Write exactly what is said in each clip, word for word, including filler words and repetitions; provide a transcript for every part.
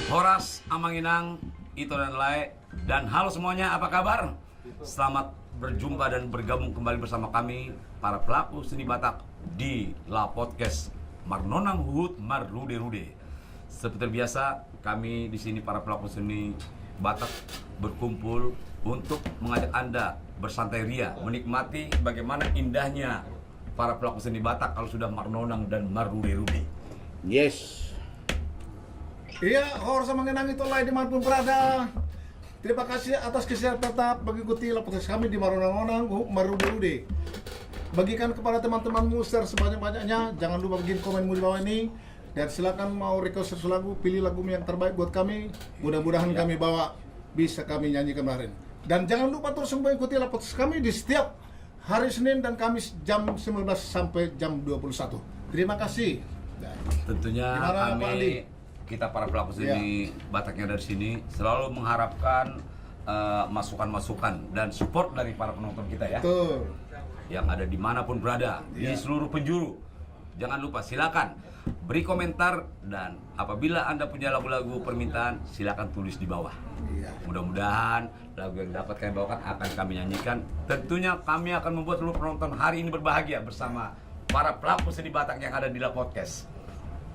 Horas, Amang Inang, Ito dan Lae, dan halo semuanya, apa kabar? Selamat berjumpa dan bergabung kembali bersama kami, para pelaku seni Batak, di La Podcast, marnonang huhut marrude-rude. Seperti biasa, kami di sini, para pelaku seni Batak, berkumpul untuk mengajak Anda bersantai ria, menikmati bagaimana indahnya para pelaku seni Batak kalau sudah marnonang dan marrude-rude. Yes. Iya, horas, Amang Inang, Ito, Lae, di mana pun berada. Terima kasih atas kesediaan tetap mengikuti La Podcast kami di marnonang-nonang, marrude-rude. Bagikan kepada teman-temanmu, share sebanyak-banyaknya. Jangan lupa bikin komenmu di bawah ini. Dan silakan mau request lagu, pilih lagumu yang terbaik buat kami. Mudah-mudahan kami bawa, bisa kami nyanyikan kemarin. Dan jangan lupa terus mengikuti La Podcast kami di setiap hari Senin dan Kamis jam sembilan belas sampai jam dua puluh satu. Terima kasih. Tentunya kami, kita para pelaku seni Batak yang ada di sini selalu mengharapkan, eh, masukan-masukan dan support dari para penonton kita, ya. Betul. Yang ada dimanapun berada, di seluruh penjuru. Jangan lupa, silakan beri komentar, dan apabila Anda punya lagu-lagu permintaan, silakan tulis di bawah. Iya. Mudah-mudahan lagu yang dapat kami bawakan akan kami nyanyikan. Tentunya kami akan membuat seluruh penonton hari ini berbahagia bersama para pelaku seni Batak yang ada di La Podcast.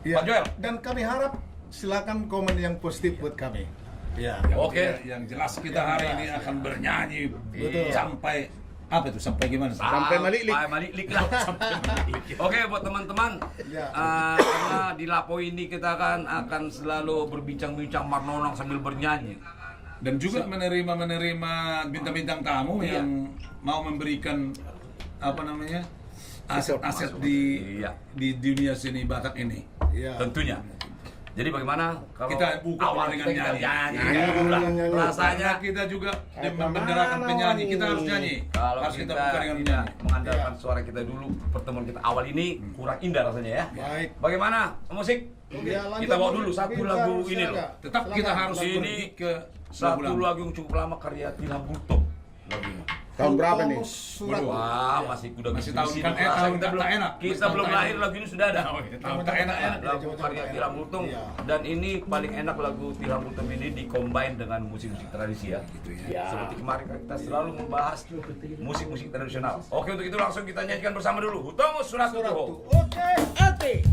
Iya. Pak Joel. Dan kami harap, silakan komen yang positif buat kami. Ya, yang, oke, yang jelas kita hari ini akan bernyanyi sampai, apa itu, sampai gimana? Sampai maliklik. Sampai maliklik lah. Sampai maliklik. Oke, buat teman-teman, eh, karena di Lapo ini kita kan akan selalu berbincang-bincang, marnonang sambil bernyanyi. Dan juga menerima-menerima bintang-bintang tamu yang mau memberikan, apa namanya, aset-aset di, di dunia seni Batak ini. Iya. Tentunya. Jadi bagaimana kalau kita buka awal dengan kita nyanyi? Nyanyi dulu lah. Nyanyi dulu. Rasanya kita juga membenderakan penyanyi, kita harus nyanyi. Kalau kita tidak mengandalkan suara kita dulu, pertemuan kita awal ini kurang indah rasanya, ya. Baik. Bagaimana, musik? Iya, lanjut, kita bawa dulu satu lagu ini, loh. Tetap kita harus pergi ke lagu lama. Ini satu lagu yang cukup lama, karya Tilham Gultom. Tahun berapa nih? Wah, masih kuda, masih tahun, kan, eh, tahun tak enak. Kita belum lahir, lagu ini sudah ada. Oh, iya, tahun tak enak, ya. Lagu karya Tilham Gultom. Iya. Dan ini paling enak lagu Tilham Gultom ini di-combine dengan musik-musik tradisi, ya. Gitu, ya. Iya. Seperti kemarin kan kita selalu membahas musik-musik tradisional. Oke, untuk itu langsung kita nyanyikan bersama dulu. Hutomo Surat Tutuho. Oke. Oke.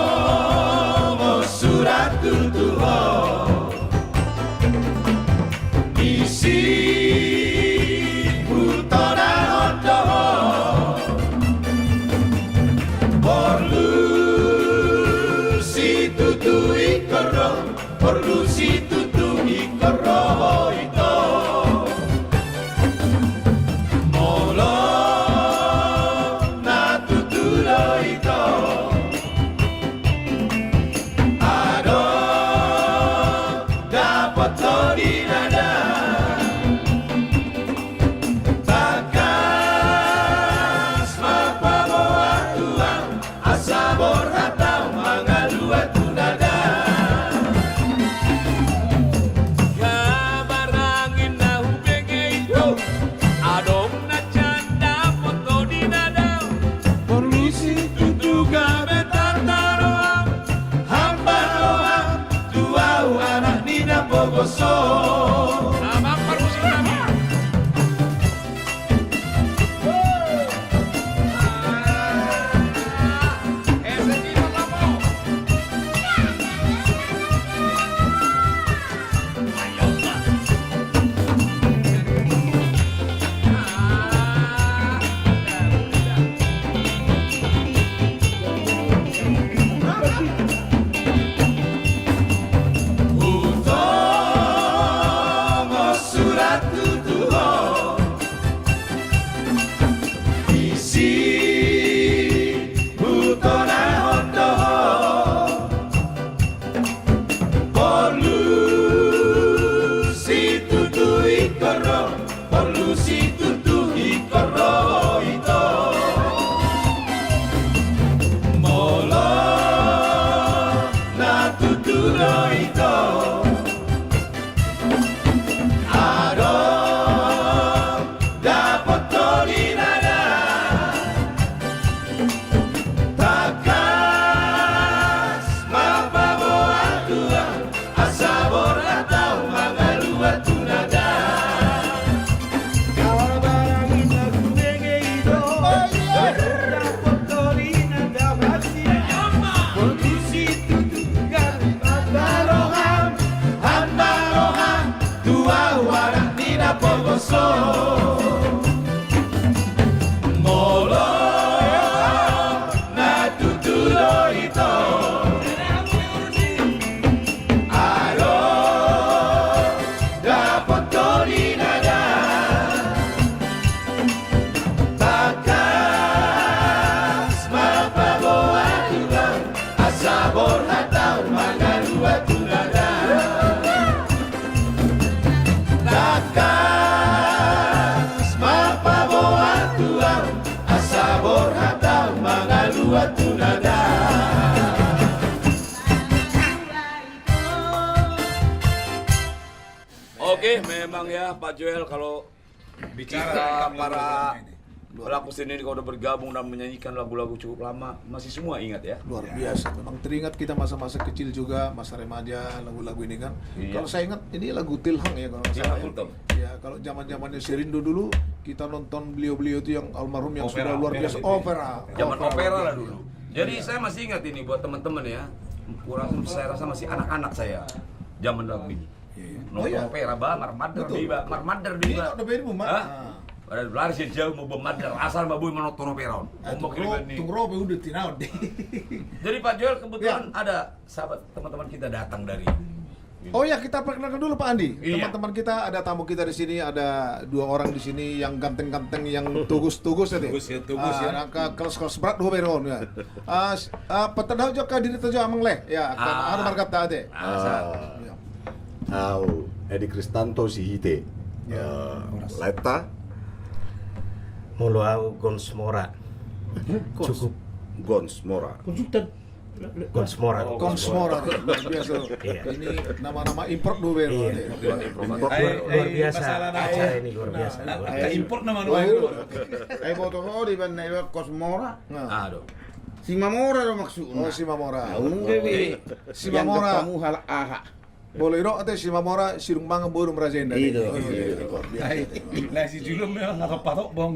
Hutomo Surat Tutuho, disi hutodahon do ho. Porlu situtu ingkon ro, porlu situtu ingkon ro ho ito. Molo na tutu do ito, adong dapot ho di nada. Tangkas ma paboa tulang, asa borhat ahu mangalua tu nada. Gabar angin na hubege ito, adong na can dapot ho di nada. Porlu situtu gabe tartaroan, hambar roham tu ahu anak ni na pogoso. Amang parmusik nami. Oke, memang ya, Pak Joel, kalau kita para pelaku seni ini, kalau udah bergabung dan menyanyikan lagu-lagu cukup lama, masih semua ingat ya? Luar biasa. Memang teringat kita masa-masa kecil juga, masa remaja, lagu-lagu ini kan. Iya. Kalau saya ingat, ini lagu Tilhang ya, kalau nggak salah ya. Tilhang Kultom. Ya, kalau zaman-zamannya Sérindo dulu, kita nonton beliau-beliau itu yang almarhum yang sudah luar biasa. Opera, opera. Zaman opera lah dulu. Jadi saya masih ingat ini buat teman-teman ya. Kurang, saya rasa masih anak-anak saya zaman lagu ini. Iya, iya. Nonton opera, ba, marmander di ba, marmander di ba. Ini udah beri, Bung, Mak. Hah? Pada lari sejauh mau marmander, asal ma boi manonton opera on. Tung ro pe udah tinaon deh. Jadi Pak Joel, kebetulan ada sahabat, teman-teman kita datang dari. Oh ya, kita perkenalkan dulu, Pak Andi. Iya. Teman-teman kita, ada tamu kita di sini, ada dua orang di sini yang ganteng-ganteng, yang tugus-tugus ya, Teh? Tugus ya, tugus ya. Angka kelas-kelas berat dua beron ya. Ah, s-, ah, petedau jo ka diri tejo amang le. Ya, kan ada marga ta, Teh. Ah, sa- Au Edi Kristanto Sihite. Ya, eh, Lae ta? Molo au Gons Mora. Cukup. Gons Mora. Konsultan. Gons Mora. Gons Mora, luar biasa. Iya. Ini nama-nama import dua beron. Iya. Luar, luar biasa. Acara ini luar biasa. Import nama-nama import. Ai boto ho di banna iba Gons Mora. Aduh. Simamora do maksudna. Oh, Simamora. Simamora. Molo i do ate Simamora, sidung mangan boru ma raja enda. Iya. Nah, si Julio memang nggak kepatok, bawang.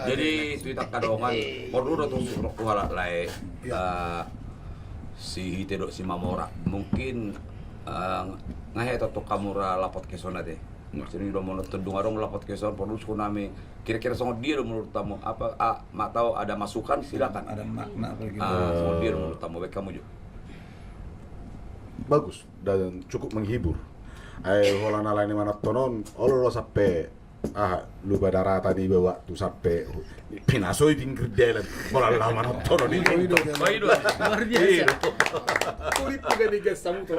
Jadi tu ita angka dongan, porlu do tung suhut tu halak lae. Eh, Sihite dohot Simamora. Mungkin, eh, nga hea ito tu hamu ra la podcast on ate. Maksudna do molo tondung adong la podcast on, porlu suhut nami. Kira-kira songon dia do menurut hamu? Apa, ah, ma tau ada masukan, silakan. Ada makna apa gitu? Ah, songon dia do menurut hamu? Baik, hamu jo. Bagus dan cukup menghibur. Ai holan alani manonton on, olo do sampe, ah, lupa darata di bawah tu sampe pinasoi pinggir dalan. Holan alani manonton on ini. Luar biasa. Kulit juga digas samuton.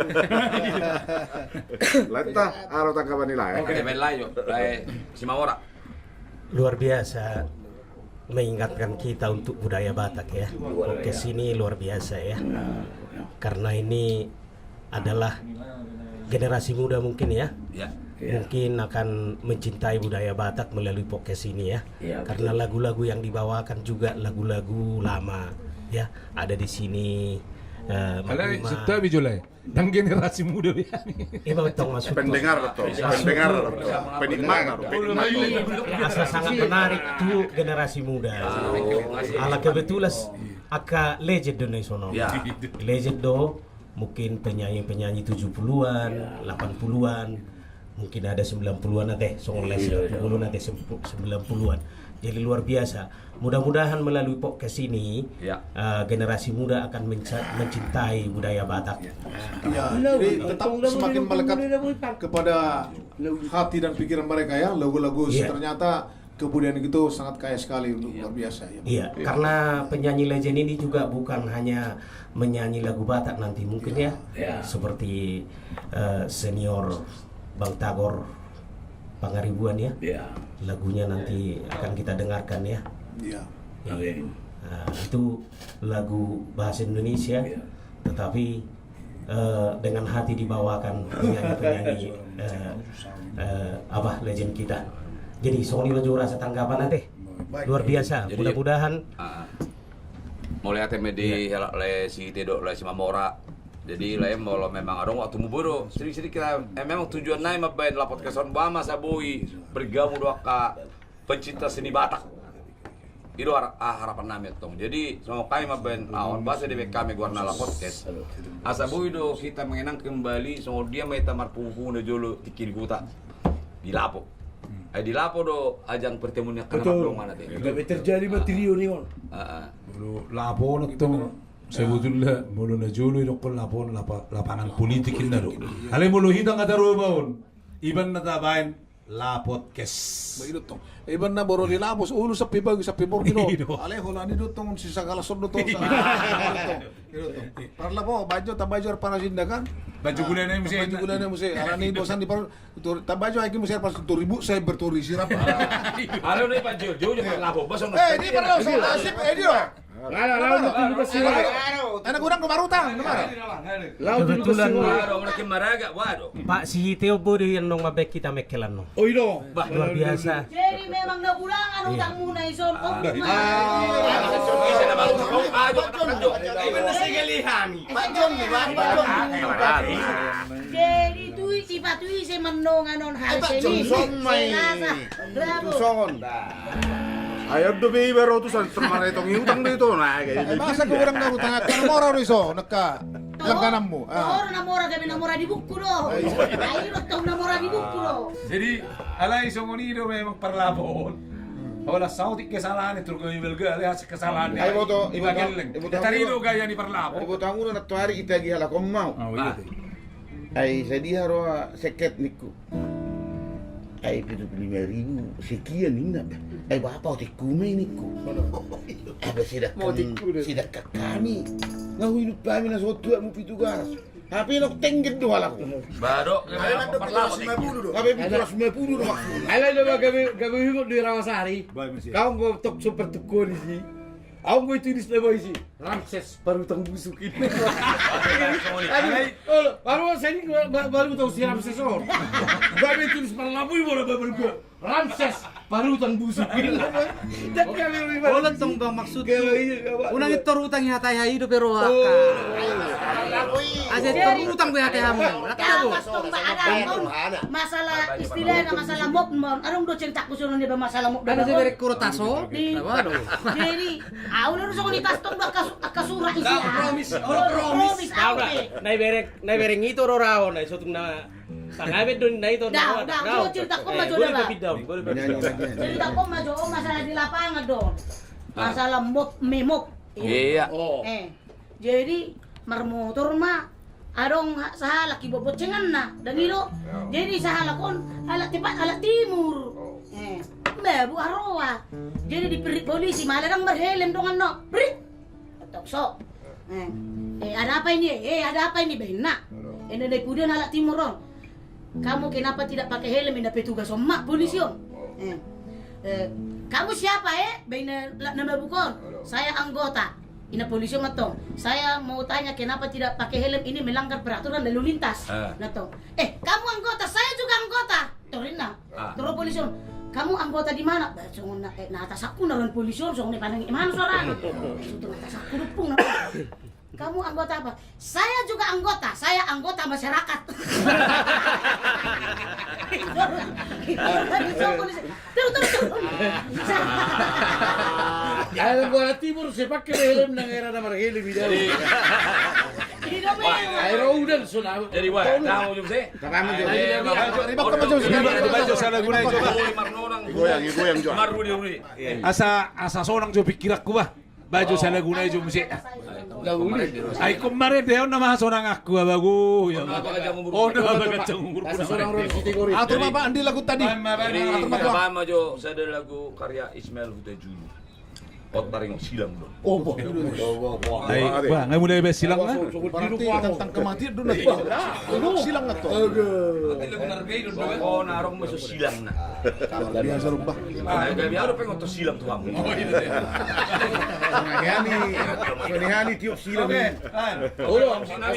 Lae ta, aro tanggapan ni lae. Oke, main lae jo. Lae Simamora. Luar biasa mengingatkan kita untuk budaya Batak ya. Podcast ini luar biasa ya. Karena ini adalah generasi muda mungkin ya. Ya. Mungkin akan mencintai budaya Batak melalui podcast ini ya. Ya, karena lagu-lagu yang dibawakan juga lagu-lagu lama ya. Ada di sini, eh, Maduma. Ndang generasi muda be. Ima tong maksud. Pendengar do tong, pendengar do tong, penikmat do tong. Asa sangat menarik tu generasi muda. Ala kebetulan angka legend do na i sono. Legend do, mungkin penyanyi-penyanyi tujuh puluhan, delapan puluhan, mungkin ada sembilan puluhan ate, songon lae sembilan puluhan ate, sembilan puluhan. Jadi luar biasa. Mudah-mudahan melalui podcast ini, eh, generasi muda akan menca-, mencintai budaya Batak. Ya, jadi tetap semakin melekat kepada hati dan pikiran mereka ya, lagu-lagu ternyata kebudayaan itu sangat kaya sekali, luar biasa ya. Iya, karena penyanyi legend ini juga bukan hanya menyanyi lagu Batak nanti mungkin ya, seperti, eh, senior Bang Tagor Pangaribuan ya. Iya. Lagunya nanti akan kita dengarkan ya. Iya. Nah, itu lagu bahasa Indonesia, tetapi, eh, dengan hati dibawakan penyanyi-penyanyi, eh, eh, apa, legend kita. Jadi songon i ma jolo rasa tanggapan ate. Luar biasa. Jadi, mudah-mudahan, ah, mauliate ma di halak lae Sihite dohot lae Simamora. Jadi lae, molo memang adong waktumu, bodo, sering-sering kita, eh, memang tujuan nami mambaen la podcast on, ba masa boi bergabung do angka pencinta seni Batak. I do har-, ah, harapan nami tong. Jadi songon hami mambaen, ah, on bahasa dibaen hami goarna la podcast. Asa boi do kita mengenang kembali songon dia ma hita marpungu-pungu na jolo tingki di huta. Di lapo. Ai di lapo do ajang pertemuan ni angka dongan ate. Gabe terjadi ma trio ni on. Molo lapo on tong. Sebetulna molo na jolo i dokkon lapo on lapa-, lapangan politik inna do. Alai molo hita nga taruba on, iba na tabaen la podcast. Ba i do tong. Iba na boru ni lapos, ulu sampe bagu sampe borngin do. Alai holan i do tong, sisagala son do tong. Parla po, bajo, tabajo ar panas inda kan. Bajo gulana muse. Bajo gulana muse. Alani bosan di par-, tor-, tabajo aiki muse ar panas, tor ribut saya bertori sirap. Alai udah Pak Jo, Jo, Jo, parla po, bosan. Eh, ini parla, so, nasib, eh, dia. Anak godang do marutang. Kebetulan Pak Sihite on boi annon mambaen hita mengkel annon. Oh, i do. Bah, luar biasa. Jadi memang na godang utangmuna i son. Jadi tu ise, Pak, tu ise manongan on hari Senin, Selasa, Rabu. Ai on dope iba ro tu san, maretong i utang do i tu na. Masa godang na utang, angka na mora do i son, angka langgananmu. Toho na mora, gabe na mora di buku do. Ai do tong na mora di buku do. Jadi alai songon i do memang parlapo on. Holan saotik kesalahan i, turun gabe balga, alai asa kesalahan i. Ai boto, iba gelleng. Tadi do gaya ni parlapo. Ai boto, anggo na nantoari itagi halak on ma au. Ai sadia roha seket ningku. Ai pitu pulu lima ribu sekian ninna. Ai boha paotikku ma i ningku. Apa sidangkan, sidangkan hami. Nga huinum hami na sogot tu amu pitu galas. Hape na tengget do halak on. Ba do. Hape pitu ratus lima puluh do. Hape pitu ratus lima puluh do maksudna. Alai do ba gabe, gabe huingot do i rawa sari. Kaung go tok super tukko di si. Aung go itu di Sulawesi. Ramses parutang busuk i. Baru saya ini baru tahu si Ramses on. Gabe tulis parlapo i bola babal gua. Ramses parutang busuk i. Holan tong bang maksud. Unang i tor utang i hatai, hai do pe roha. Asa tor utang be hatai hamu. Masalah istilahna masalah mop mon. Adong do ceritaku songon i ba masalah mop. Ada seberek kurotaso. Jadi Au na rusak ni tas tong do angka su-, angka surat isi. Promis, promis. Promis au pe. Na ibereng, na ibereng ito do raho na isotung na. Sangabe do na ito. Dao, dao. Cerita ko ma jo da ba. Cerita ko ma jo, o masalah di lapangan do. Masalah mop, memop. Iya. Eh. Jadi marmotor ma adong sahalak i boncenganna dang i do. Jadi sahalak on halak tepat halak timur. Eh, mabuk haroa. Jadi diperit polisi ma ala dang marhelm dongan no. Prit. Tokso. Eh, ada apa ini? Eh, ada apa ini baenna? Enda dai pudian halak timur on. Kamu kenapa tidak pakai helm? Enda petugas on ma polisi on. Eh, kamu siapa eh? Baenna na mabuk on. Saya anggota. Ina polisi on ma tong. Saya mau tanya kenapa tidak pakai helm, ini melanggar peraturan lalu lintas. Na tong. Eh, kamu anggota, saya juga anggota. Torinna. Toro polisi on. Kamu anggota di mana? Songon na atasakku na ron polisi on, songon na pandangi mana sorana. Songon na atasakku dupung na. Kamu anggota apa? Saya juga anggota. Saya anggota masyarakat. Terus, terus, terus. Ayo bola timur saya pakai helm nang era nama helm tidak. Ayo udah sudah. Jadi wah, tahu juga sih. Tahu juga sih. Bajo salah guna itu. Goyang, goyang jo. Marudi, rudi. Asa, asa sonang jo pikiranku bah. Bajo salah guna i jo muse. Ai kemarin dia nama sonang aku abagu. Oh nama kacang umur. Atur ma Pak Andi lagu tadi. Atur ma Pak. Bajo sada lagu karya Ismail Hutajulu. Ot taringot silang do. Oh bah. Ai bah ngai mulai bah silang na. Tentang kematian do na. Silang na to. Oh na arong maso silang na. Biasa rumah. Gabe aro pengoto silang tu hamu. Sonihani, sonihani tiop silang. Olo, silang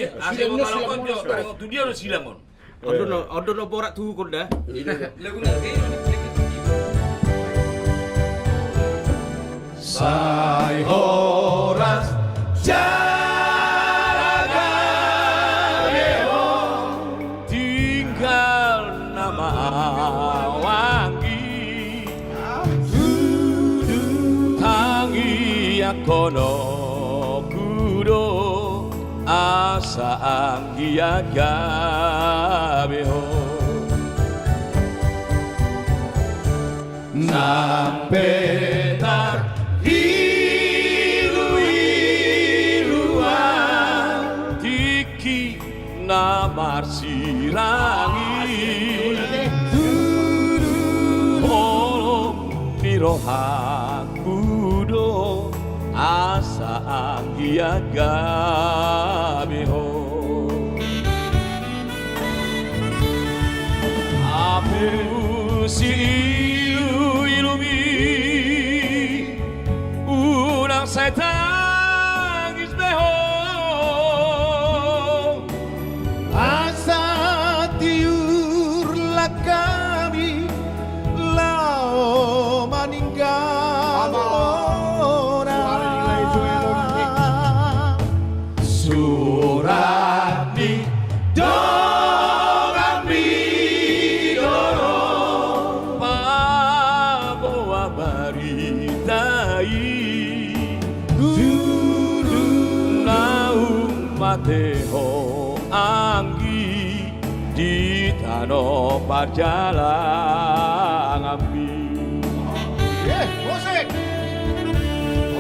na silang. Tu dia do silang on. Ondo no, ondo no borat tu kon da. Sai horas jala gabe ho. Tinggal nama wangi. Tangiangkononku do asa anggiat gabe ho. Nang pe tariluiluan tingki na marsirang i. Holong ni rohangku do asa anggiat gabe ho. Hamu siiluilumi unang sai ta Anggi di tano parjalanganmi. Eh, musik.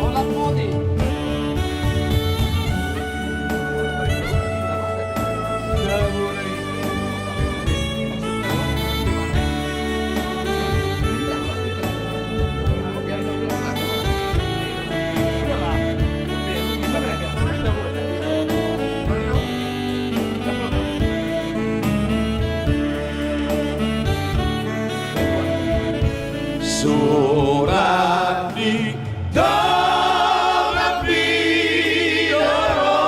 Bola putih. Surat ni dongan pidoro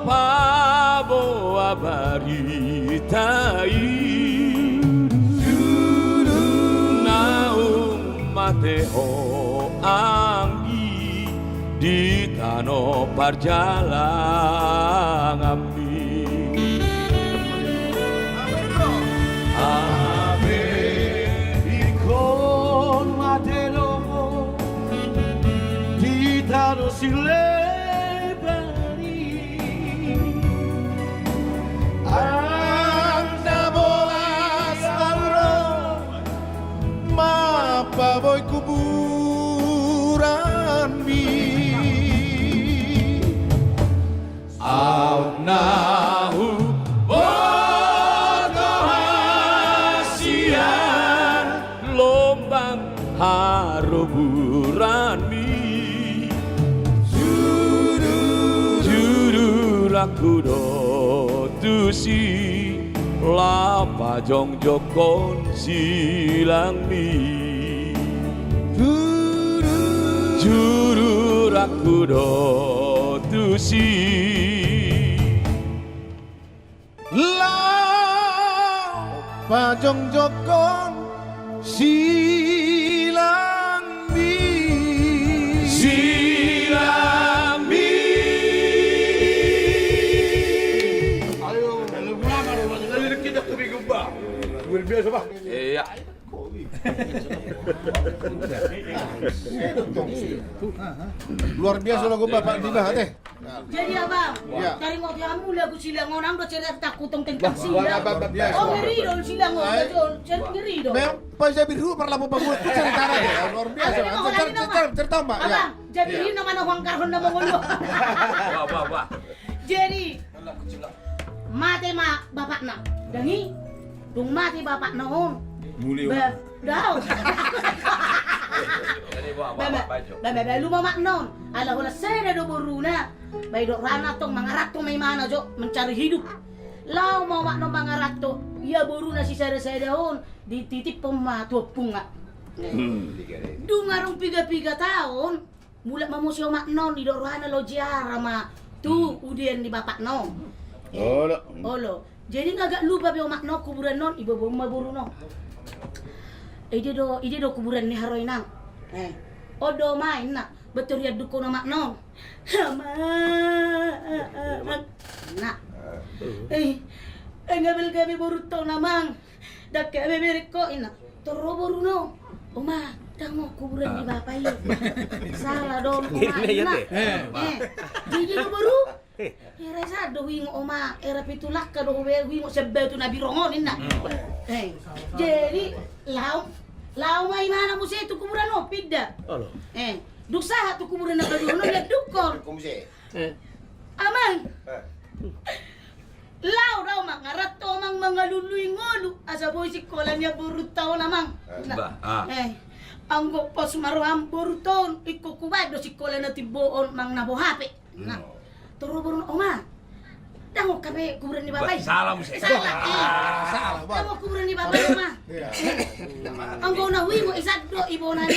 paboa barita i. Naung mate ho anggi di tano parjalanganmi. Abe ingkon mate do ho di tano sileban i. Angka bolas na ro mamboi kuburanmi. Aut na huboto hasian lombang haroburanmi. Jujur, jujur aku do tusi laho pajongjongkon silangmi. Jujur, jujur aku do tusi laho pajongjongkon silangmi. Silangmi. Ayo, lagu lama do, lagu lama do, kita ke Bigumba. Luar biasa, Bang. Iya. Luar biasa lagu Bapak di Bahat, eh. Jadi, Abang, taringot hamu lagu silang on, anggo cerita takutong tentang silang. Bah, bah, bah, bah, bah. Oh, ngeri do silang on, betul. Ngeri do. Memang Pak Jabir dulu parlapo bangun, itu cerita aja. Luar biasa. Cerita, cerita, cerita, Mbak, ya. Abang, jadi ini nama na huangkarhon nama ngolu. Wah, wah, wah. Jadi, mate ma bapakna. Dung i, dung mate bapakna on. Muli ba-, dao. Jadi, ba-, ba-, ba-, ba-, ba-, balu ma makna on. Ala holan sada do boruna. Ba i do rohana tong mangaranto ma imana jo, mencari hidup. Laho ma omakna on mangaranto. Ia boruna sisada-sada on, dititiphon ma tu ompungna. Hmm. Dung adong piga-piga taon, mulak ma muse omakna on, didok rohana laho ziarah ma tu udean ni bapakna on. Eh, olo. Olo. Jadi nga agak lupa be omakna on kuburan on, ibotohon ma boruna on. Ida do, ida do kuburan ni haroa inang. Eh. On do ma inna, ba tor iandukkon omakna on. Amang. Na. Eh. Eh, nga balga be borunta on, Amang. Ndang hea be berengko, inna. Tor ro boruna on. Oma, ndang on kuburan ni bapa i. Sala do on, Oma, inna. Eh. Jadi do boru. Eh. Era i sandok huingot, Oma, era pitu langka do huingot sian batu na birong on, inna. Eh. Jadi laho, laho ma imana muse tu kuburan on pinda. Eh. Dung sahat tu kuburan na baru on, iandukkon. Amang. Laho do, Amang, ngaranto, Amang, mangalului ngolu asa boi sikola ni borunta on, Amang. Eh, anggo pos ma roham borunta on, ingkon hubaen do sikola na timbo on, Amang, na boha pe. Na. Tor ro boruna, Oma. Ndang on hape kuburan ni bapa i. Sala muse. Sala. Ndang on kuburan ni bapa i, Oma. Anggo na huingot i sandok i bona ni,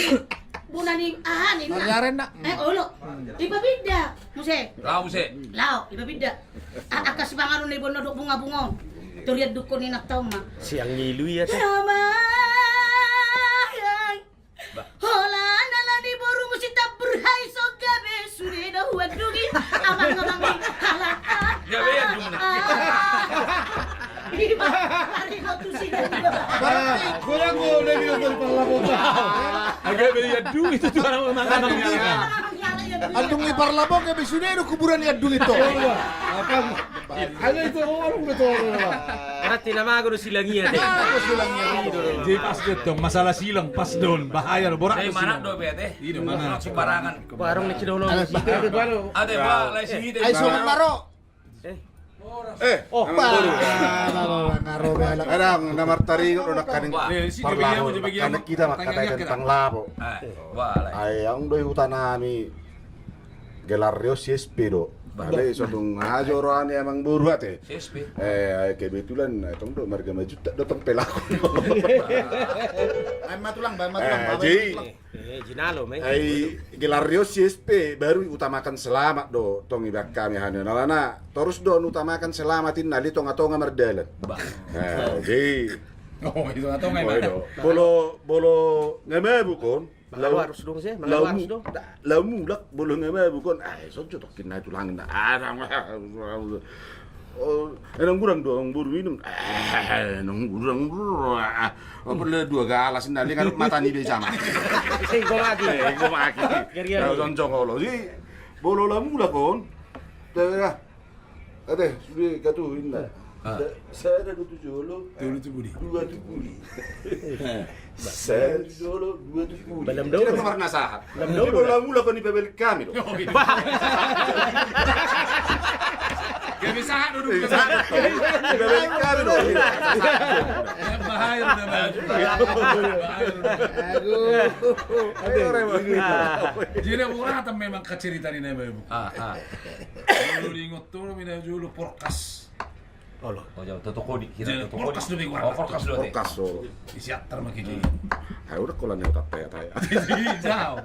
bona ni aha ninna. Eh, olo. Ipapinda. Muse. Laho muse. Laho, ipapinda. Angka sipanganon na iboanna dohot bunga-bunga on. Tor iandukkon inanta on ma. Siang ngilu ia te. Amang. Holan ala ni borumu si Tambur Hai, so gabe sude do huandungi. Amang, amang, halak. Gabe iandung. Ima, ari kau tu sini. Goyang goyang di parlapo. Gabe iandung itu tu orang mangan. Andung ni parlapo, gabe sude do kuburan iandung itu. Apa? Ada itu orang betul. Berarti nama aku silang ia deh. Jadi pas dia tong masalah silang pas don bahaya lo borak. Manak do be ate. Iya mana sembarangan. Warung ni cidolo. Ada ba lai sini deh. Ai sunan maro. Eh, oh, emang boru. Kadang na martaringot do nangkaning parlapo, nangkaning hita mangkatai tentang lapo. Ai aung do i huta nami gelarna on si S P do. Alai so tung aha jo rohana emang boru ate. Si S P. Eh, kebetulan tong do marga Majuntak do tong pelaku. Ai ma tulang, ba ma tulang. Jadi Eh, jinalo me. Ai gelarna on si S P baru utamakan selamat do tong ibaen hami hanu. Alana torus do utamakan selamat inna di tonga-tonga mardalan. Jadi. Oh, di tonga-tonga. Bolo, bolo nga mabuk on. Lamu, lamu mulak bolo nga mabuk on. Ai so jo tokkin na tulang na. Oh, eh, nang gurang do, nang boru minum. Eh, nang gurang do. Apa le dua galas na lingan mata ni be sama. Singko lagi. Singko lagi. Kau soncong olo si bolo lamu mulak on. Ate, sude katu inna. Sada do tu jolo. Tolu tu pudi. Dua tu pudi. Sada tu jolo, dua tu pudi. Balam do. Tidak pernah sahat. Balam do. Bola mula kau ni pebeli kami do. Kami sahat do. Pebeli kami do. Bahaya do. Aduh. Jadi murah memang kacerita ni nama ibu. Ah, ah. Dulu ingot tu mina jolo porkas. Olo. Oh, jauh. Toto Kodik, kira Toto Kodik. Porkas do be goarna. Oh, porkas do. Porkas do. Isi atar ma kini. Ayo udah kolan yang tak taya-taya. Jadi jauh.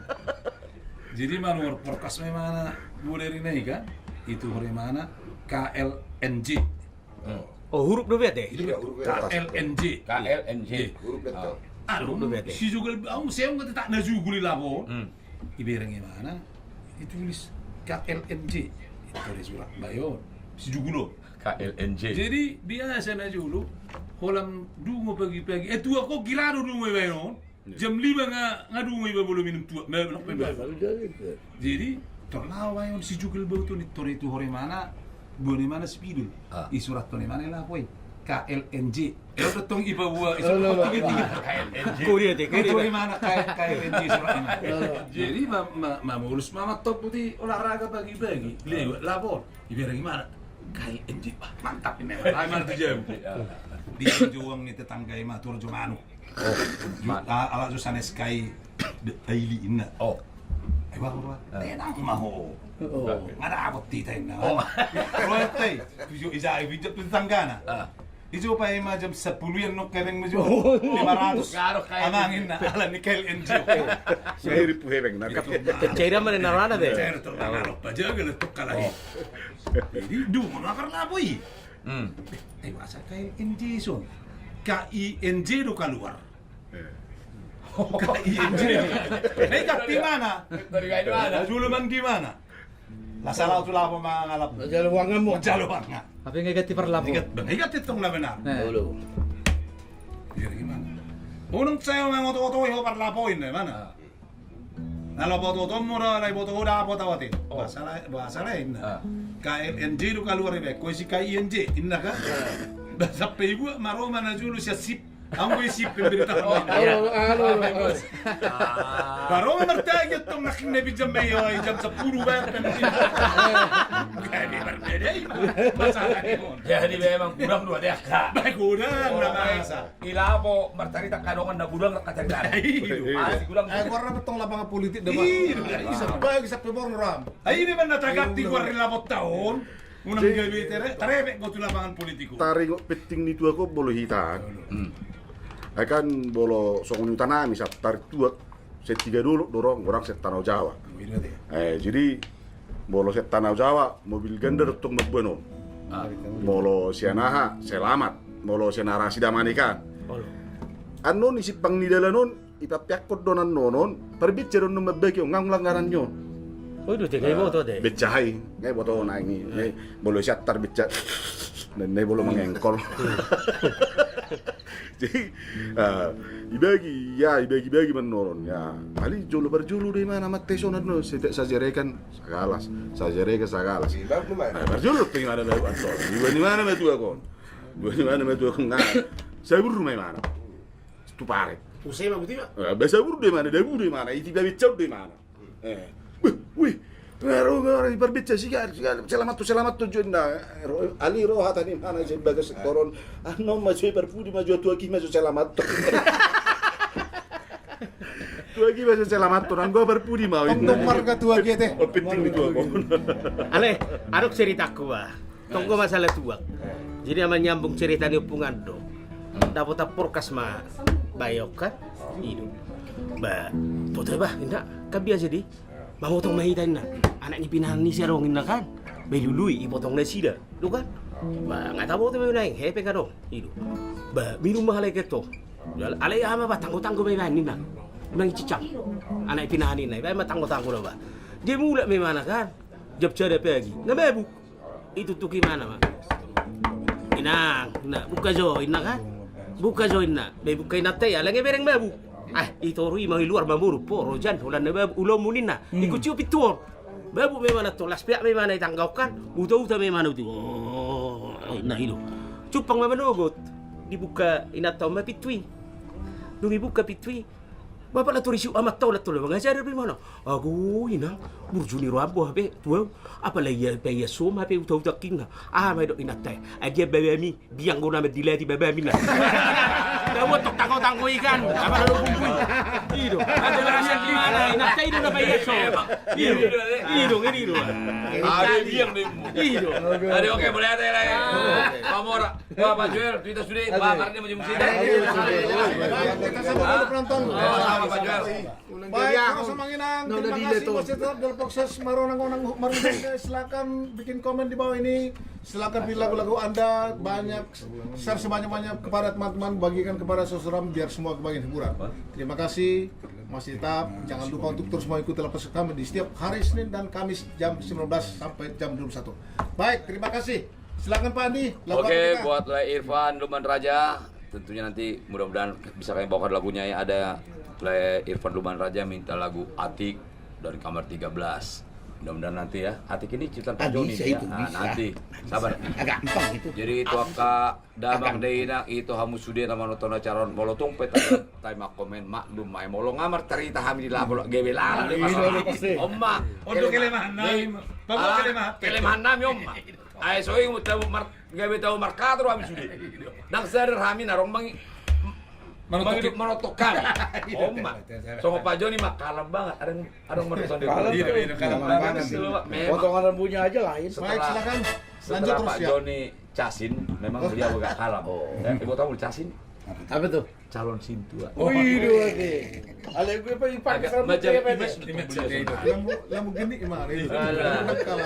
Jadi manuhor porkas memang anak boru dari nai kan. Itu horemana K L N J. Oh, huruf do be ate. K L N J. K L N J. Huruf do be ate. Aduh, si jugul au seong kata tak na jugul i lapo. Ibereng imana, ditulis K L N J. Itu ada surat bayon. Si jugul on. K L N J. Jadi biasa na jolo holan dungo pagi-pagi. Eh, tua ko kira do dungo ibaen on. Jam lima nga, nga dungo iba bolo minum tua. Jadi torlaho baen on si jugul bau tu ni tor itu horemana. Buan imana spidol. I surat tu imana lapo i. K L N J. Elo tong iba bua i surat tu. Kuria te, kuria. Horemana K L N J surat imana. Jadi mamulus mama top putih olahraga pagi-pagi. Lewat lapo. Ibereng imana. K L N J, wah, mantap ini. Ai mantap jam. Di joang ni tetangga ima tu Raja Manuk. Ala jo sanes kai taili inna. Oh. Ai bang, tenang ma ho. Nga dapot hita inna. Oh. Roete. Kujo ija bijak tu tetanggana. Ijo pa ima jam sepuluh an nok kebeng mejo. Lima ratus. Amang inna ala ni K L N J. Sendiri pu hebeng na. Cairan mana narana de. Cairan terlalu pajaga letuk kalai. Jadi dungo na parlapo i. Eh, masa K I N J son. K I N J do kaluar. K I N J. Na ikat di mana? Juluman di mana? Lah salah tu lapo mangalap. Jalo bangan mo. Jalo bangan. Tapi nga ikat di parlapo. Ikat bang, ikat di tong na benar. Jadi gimana? Unang saya mangoto-oto ho parlapo inna mana? Na lapo totom mura na iboto ho dapot au ate. Bahasa lain, bahasa lain. K L N J do kaluar iba, ko isi K I N J inna kan. Sampe ibu maroma na julu sian sip. Anggo isi pemberitahuan. Baroma martagi tong nak na pinjam be jam sepuluh bayar pemberitahuan. Gabe berbeda ibu. Jadi memang kurang dua deh. Baik kurang na masa. Ilapo marcarita kadongan na gudang na kacarita. Iya. Pasti gudang. Eh, gua rapat tong lapangan politik dah. Iya, bisa baik bisa pebor ram. Ayo ini mana tagak di gua lapo tahun. Unang gabe tere, tarepek gua tu lapangan politik. Taringot penting ni tua ko bolo hita. Akan bolo songon utanami sap tarik tuak. Sian tiga dolok do ro, godang sian Tanah Jawa. Eh, jadi molo sian Tanah Jawa mobil ganda do tong mamboan on. Molo sian aha, Selamat. Molo sian arah Sidamanik an. Annon i simpang ni dalan on, ipampeakkon do annon on, parbecca do annon mambagi on, nga ung langganan ni on. Oh, ido te, nga iboto te. Becca hai, nga iboto nai. Molo sian tar becca, na bolo mangengkol. Ah, ibagi, ya, ibagi-bagi mannoron, ya. Alai jolo parjolo do imana mantesonan do, setiap sajerekan sagalas, sajerekan sagalas. Ah, parjolo do imana baru antor. Dua ni mana matuak on? Dua ni mana matuak on? Nah, sabur do imana. Tu pare. Usai ma buti ma. Ah, ba sabur do imana, dabu do imana, iti babi cau do imana. Eh. Wih, wih. Ro, ro, ro, parbeca siga, siga, selamat tu, selamat tu jo inna. Ro, alai ro hata ni mana jo bagas toron. Anu ma jo parpudi ma jo tuak i ma jo selamat tu. Tuak i ma jo selamat tu. Nang go parpudi ma. Tong marga tuak i te. Oh, penting ni tuak on. Ale, adong ceritaku ba. Tong do masalah tuak. Jadi ama nyambung cerita ni ompung an do. Dapotan porkas ma bae on kan. I do. Ba, boto ba inna, kan biasa di. Mamotong ma hita inna. Anak ni pinahan ni si adong inna kan. Ba ilului, ipotong nasida. Do kan. Ba, nga taboto be naeng, hepeng adong. I do. Ba, minum ma halai keto. Alai aha ma ba tanggo-tanggo ma ibaen inna. Unang icicang. Anak ni pinahan inna, ibaen ma tanggo-tanggo do ba. Dia mulak ma imana kan. Jam sada pagi. Nga mabuk. Itutuki imana ma. Inang, inna, buka jo, inna kan? Buka jo, inna. Ba ibuka inanta i, alai nga bereng mabuk. Ah, i toru i ma i luar mamuruk, po, rojan, holan na mabuk, ulaonmu ninna. Hmm. Ingkon ciu pintu on. Mabuk ma imana tong, las peak ma imana i tangga on kan? Uta-uta ma imana uti. Oh, inna i do. Cumpang ma manogot. Dibuka inanta on ma pintu i. Dung ibuka pintu i. Bapa la tori siuk amanta on, la tori mangajar be imana. Ago inang, burju ni roham bo hape tu ahu. Apala ia pe ia som hape uta-uta kinna. Aha ma idok inanta i. Adia babami, biang gona mandilati babami na. Dabuan tong tanggo-tanggo i kan. Apala do bungkui. I do. Adia berasa di mana inanta i do na pe ia som. I do. I do, i do. Ada biang do. I do. Ada oke, boleh ada lagi. Pamora. Wah, Pak Joel, tu hita sude, Pak Karni, macam sini. Baik, Pak Joel. Baik, Pak Joel. Baik, Pak Joel. Terima kasih, masih tetap dalam proses maronang-onang, marunang. Silakan bikin komen di bawah ini. Silakan pilih lagu-lagu Anda, banyak, share sebanyak-banyak kepada teman-teman, bagikan kepada saudara biar semua kebagian hiburan. Terima kasih, masih tetap. Jangan lupa untuk terus mengikuti laporan kami di setiap hari Senin dan Kamis jam sembilan belas sampai jam dua puluh satu. Baik, terima kasih. Silakan, Pak Andi, lagu apa kita? Oke, buat Lai Irfan Lumban Raja, tentunya nanti mudah-mudahan bisa kami bawakan lagunya ya. Ada Lai Irfan Lumban Raja minta lagu Atik dari Kamar tiga belas. Mudah-mudahan nanti ya. Atik ini ciptaan Pak Joni ya. Ah, bisa itu, bisa. Nanti. Sabar. Agak gampang itu. Jadi itu angka damang dainang, itu hamu sude na manonton acara on, molo tung pe tahe ma komen, maklum ma i molo nga marcarita hami di lapo, gabe lalan do. Iya, pasti. On ma. On do kelemahan nami. Kelemahan nami on ma. Ai so i gabe tau markator hami sude. Ndang sadar hami na adong mangi-, mangido manonton hami. On ma. Songon Pak Joni ma, kalem banget. Adong, adong manonton dia. Kalem, kalem banget. Potongan rambunya aja lain. Baik, silakan. Lanjut terus ya. Setelah Pak Joni casin, memang beliau agak kalem. Oh. Ya, ibu tahu casin? Apa tuh? Calon sintua. Oh, iya, oke. Ada gue apa, ipakai macam image, image. Lambu, lambu gini gimana itu? Alah.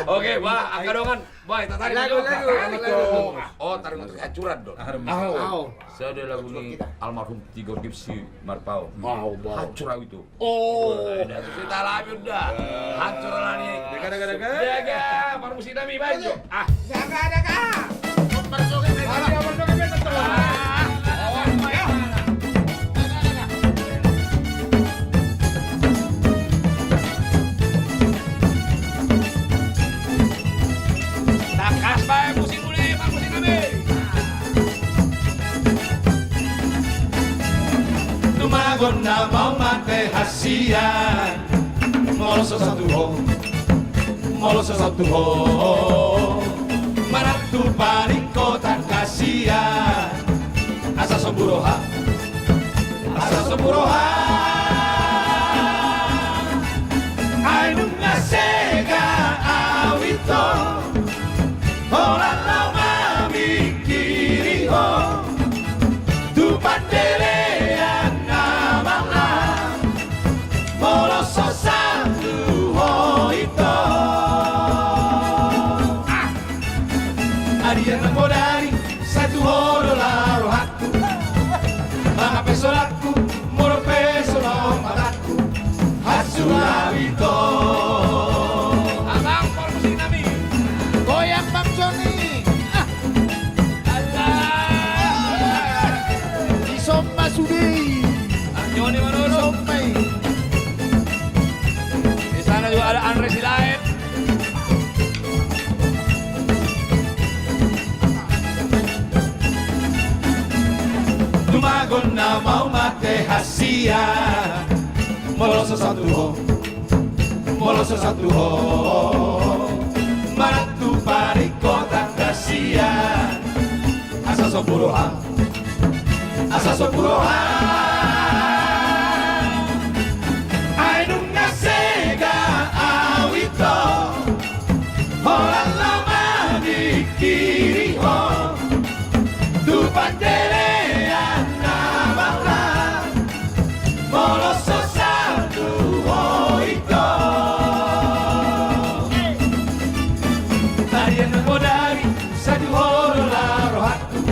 Oke, wah, angka dongan. Wah, kita tarik lagu, lagu, lagu. Oh, tarik untuk hancuran dong. Aho. Saya ada lagu ni almarhum Tigor Gipsy Marpaung. Hancur au itu. Oh. Wah, dah, terus kita alami udah. Hancur lah nih. Dega, dega, dega. Dega, parmusik nami, Banjo. Ah. Dega, dega. Parmusik nami, Banjo. Ah. Tangkas bae musik. Tumagon na mau mate hasian, molo so satu ho, molo so satu ho, manang tu paling kota kasian, asa sombu roha. Asa sombu roha. Ai nunga sega au ito, holan laho mamingkiri ho tu pandelean na malang, molo so satu ho ito. Ah! Adian na podari, satu ho do la rohangku. Mangape solangku, molo pe so Ingkon na mau mate hasian. Molo so sahat tu ho, molo so sahat tu ho, manat tu parik kota hasian. Asa so huroha, asa so huroha. Ai nunga sega au ito, holan laho mamingkiri ho tu pandelean na maula. Molo so sahat tu ho ito, arian na bodari, sahat tu ho do la rohangku.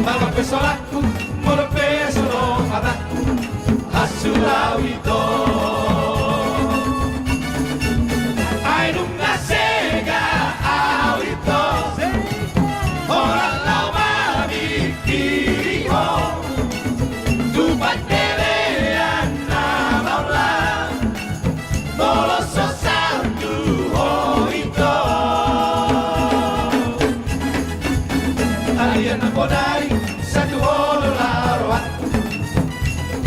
Mangan pe solangku, modom pe so ro matangku, hasuhuron au ito. Ai nunga sega au ito, holan laho mamingkiri ho tu pandelean na maula. Molo so sahat tu ho ito, arian na bodari, sahat tu ho do la rohangku.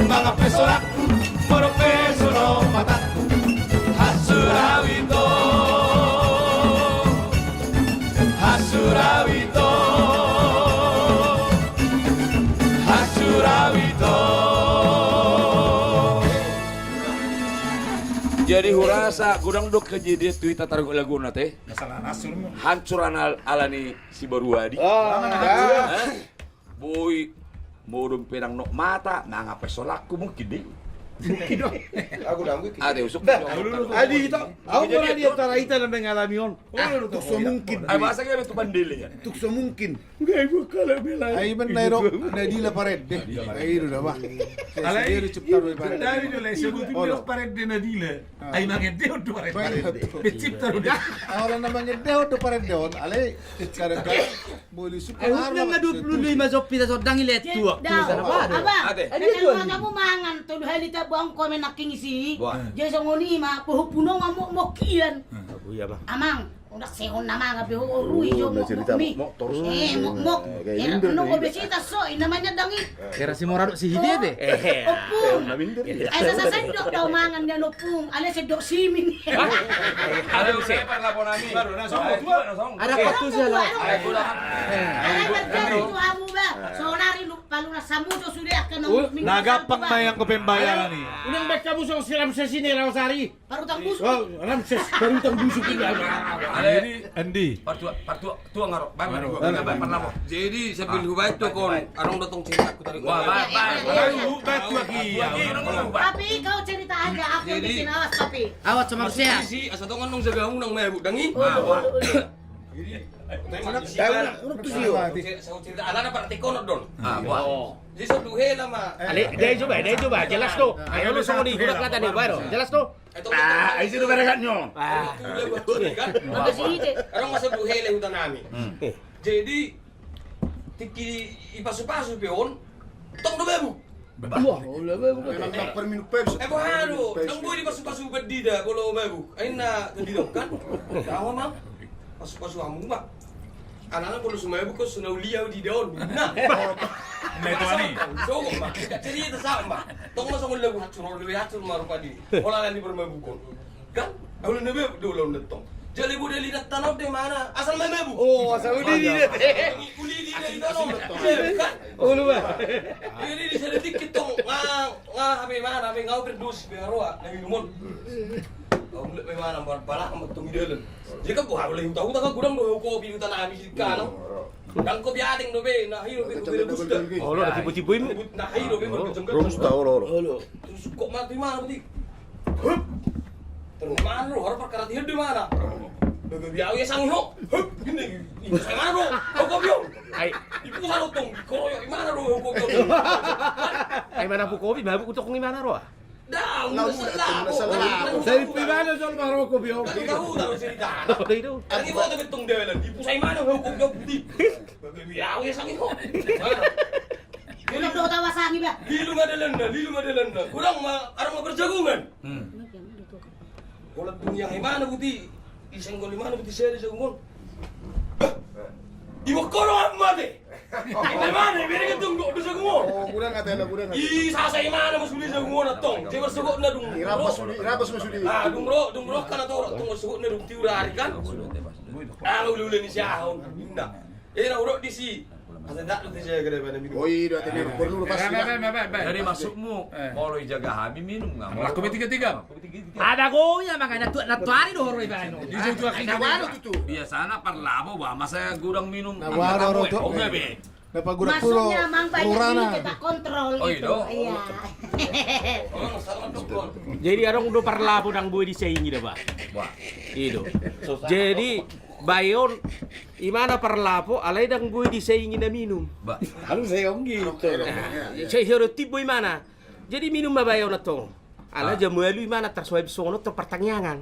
Mangan pe solangku, modom pe so ro matangku, hasuhuron au ito. Hasuhuron au ito, hasuhuron au ito. Jadi hurasa godang do kejadian tu hita taruhon laguna te. Masalah nasur mo. Hancur anal alani si Baruadi. Ah, hancur. Hah? Boi, modom pe ndang nok mata, mangan pe solangku mungkin dei. Mungkin do. Aku ndang mungkin. Ada usuk. Adi ito, au pernah di antara hita na mengalami on. Tuk so mungkin. Ai bahasa kita tu pandele ya. Tuk so mungkin. Ai benar ro, nadila parende. Ai do da bah. Alai, dari do lai sebutin parende nadila. Ai mangende on do parende. Pencipta do. Ala na mangende on do parende on. Alai, kadang-kadang Ai hut nang na dua puluh lima jompi ta sondang i letu waktu di sana. Abang, ate. Ate, dua puluh lima. Kamu mangan tolu hali ta buang komen nangkin isi. Jadi songon i ma, boho punong amok mok ian. Amang, undak sehon na mangan beho orui jo mok mok mi. Eh, mok mok. Eh, no obesitas so, i namanya dang i. Kira si mora dok si hite be. Opung. Ai sasa sendok dau mangan dia opung. Ale sendok simin. Ada usia parlapon ami. Ada waktu sia lo. Ada kerja itu amu ba. Sonari lu palu na samu jo sude akan. Na gampang ma yang ko pembayaran i. Unang baca musong siram sesini Rausari. Parutang busuk. Oh, Ramses, parutang busuk ini. Jadi, Andi. Partua, partua, tua ngaro. Baik, baik, baik, baik, baik. Jadi, sambil hubaen tu kon, adong do tong cerita ku tadi. Wah, baik, baik, baik. Baik, baik, baik. Tapi kau cerita aja, aku yang bikin, awas, tapi. Awas sama Rusia. Asa tong adong jaga unang mabuk dang i. Jadi, unang tu sio. Saya cerita, ala na praktik kono don. Ah, wah. Jadi, so duhe lama. Ale, dia coba, dia coba, jelas tu. Ayo lu songon di budak kata dia baru. Jelas tu. Ah, isi tu berekat nyo. Adong masa duhele huta nami. Jadi tingki i pasu-pasu pe on, tong do mabuk. Wah, ulah mabuk. Memang tak perminum Pepsi. Eh, boha do, tong boi di pasu-pasu badida, bolo mabuk. Aina tadi dong kan. Tahu mam. Pasu-pasu hamu ma. Anakna bolo so mabuk ko so na uli au di daon. Nah. Nah, itu ani. Sogok ma. Cerita sama. Tong ma songon lagu hacur, olo di hacur ma rupani. Ola ni permabukon. Kan? Au na mabuk do laun tong. Jale bodali na tano de mana? Asal mabuk. Oh, asal uli di de. Uli di de tano. Kan? Ulu ba. Jadi di sana dikit tong. Nga, nga hape mana? Hape ngau berdos be aroa. Na minumon. Au mulak be mana? Pala amat tong di dalan. Jadi kan, wah, oleh huta-huta kan godang do kopi huta nami sian kanan. Ndang kopi adeng do be, na hiro be, kopi robusta. Olo, na tipu-tipu i. Na hiro be, robusta, olo, olo. Terus kok mati mana berarti? Hup. Terus mana lo, harus perkara tidur di mana? Bebe biawi sang ho. Hup, gini. Ibu saya mana lo? Kopi on. Ai. Ibu saya lo tong, koroyok di mana lo? Kopi on. Ai mana bu kopi, mabuk utok di mana lo? Dang, udah salah. Dari pimana soal maroko biong? Kan tahu tahu cerita. Tahu itu. Lagi mau tapi tong dalan. Ibu saya mana hukum jawab di? Bebe biawi sang ho. Ini udah tawa sangi ba. Lilu ma dalanna, lilu ma dalanna. Godang ma, adong ma perjagongan. Holan tu i, aha i mana buti? Isenggol i mana buti, sada jagongon. Ibokono am mate. Ina mana bere ketung do dosa gumon. Kurang ate na kurang ate. I sasa imana ma sude jagung on tong. Dia bersogotna dung. Irabas sude, irabas ma sude. Ah, dung ro, dung ro kan atau tong bersogotna dung tiur ari kan. Ah, ulu-ulu ni siahon. Inna. Eh, na urok di si. Asa dak tu saya kena pada minum. Oh iya, ate na perlu lepas. Jadi maksudmu, molo ijaga hami minum nggak? Laku tiga tiga. Ada goya makanya tuak na tuari do horo ibano. Di situ tuak. Biasana parlabo ba masa gudang minum. Na waro roto. Oke be. Dapat gudang pulo. Maksudnya mang banyak minum kita kontrol gitu. Iya. Jadi adong do parlabo ndang boi disaingi da ba. Ido. Jadi bae on imana parlabo alai ndang boi disaingi na minum. Harus saya onggi. Saya hero tibo imana. Jadi minum ma bae on tong. Ala jam ualu imana tarsoai songon on tor partangiangan.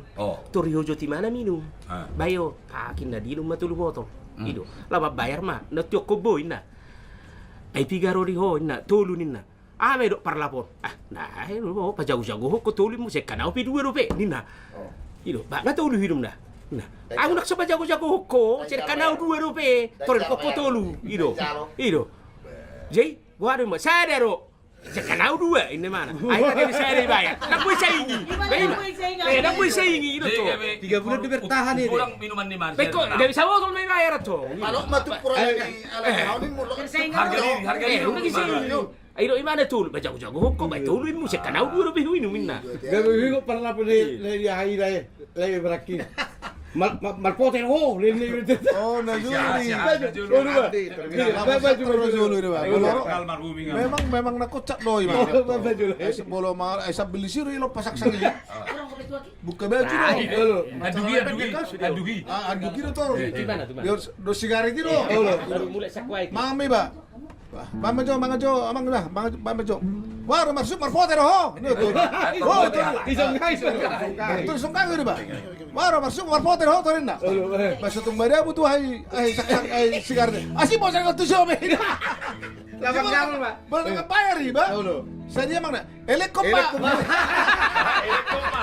Tor ihojot imana minum. Bae on, akhirna diinum ma tolu botol. Ido, laho mambayar ma, na tiok ko boi na. Ai piga ro di ho inna, tolu ninna. Aha ma idok parlapon. Ah, na, pajago-jago ho ko tolu muse, kan au pe dua dope ninna. Ido, ba nga tolu hinom na. Nah, au nak so pajago-jago ho ko, sere kan au dua dope. Tor ko tolu. Ido. Ido. Jadi, gua ada ma sada ro. Sere kan au dua inna imana. Ai pakai bisa ada dibayar. Nak gue saingi. Eh, nak gue saingi. Ido to. Tiga bulan dia bertahan ini. Kurang minuman di mana? Beko, dia bisa botol main bayar to. Kalau matu pura ini ala tahun ini mulai. Harga diri, harga diri. Ai do imana tolu, ba jago-jago ho ko, ba tolu imu, sere kan au dua dope huinum inna. Gabe huingot parlapon ni, lai di ahi lai, lai berakin. Mal, mal, malpoter ho, lai, lai. Oh, na julu. Memang, memang na kocak do imana. Bolo ma, eh, sambil disiru ilo pasak sangili. Buka baju do. Aduhi, aduhi, aduhi. Ah, aduhi do to. Do sigaret i do. Mami ba. Bah, mangan jo, mangan jo, amang dah, mangan jo. Waro marsuk marpoter ho. Ho, tu. Isong, isong. Tu isong kang ini, bah. Waro marsuk marpoter ho, tu ninna. Bah, sotung bada butuh ai, ai, sak, sak, ai, sigaret. Asi mau saya tu siobe. Lapan kamu, bah. Boleh dengan bayar i, bah. Sadia amang na. Elekon ma. Elekon ma.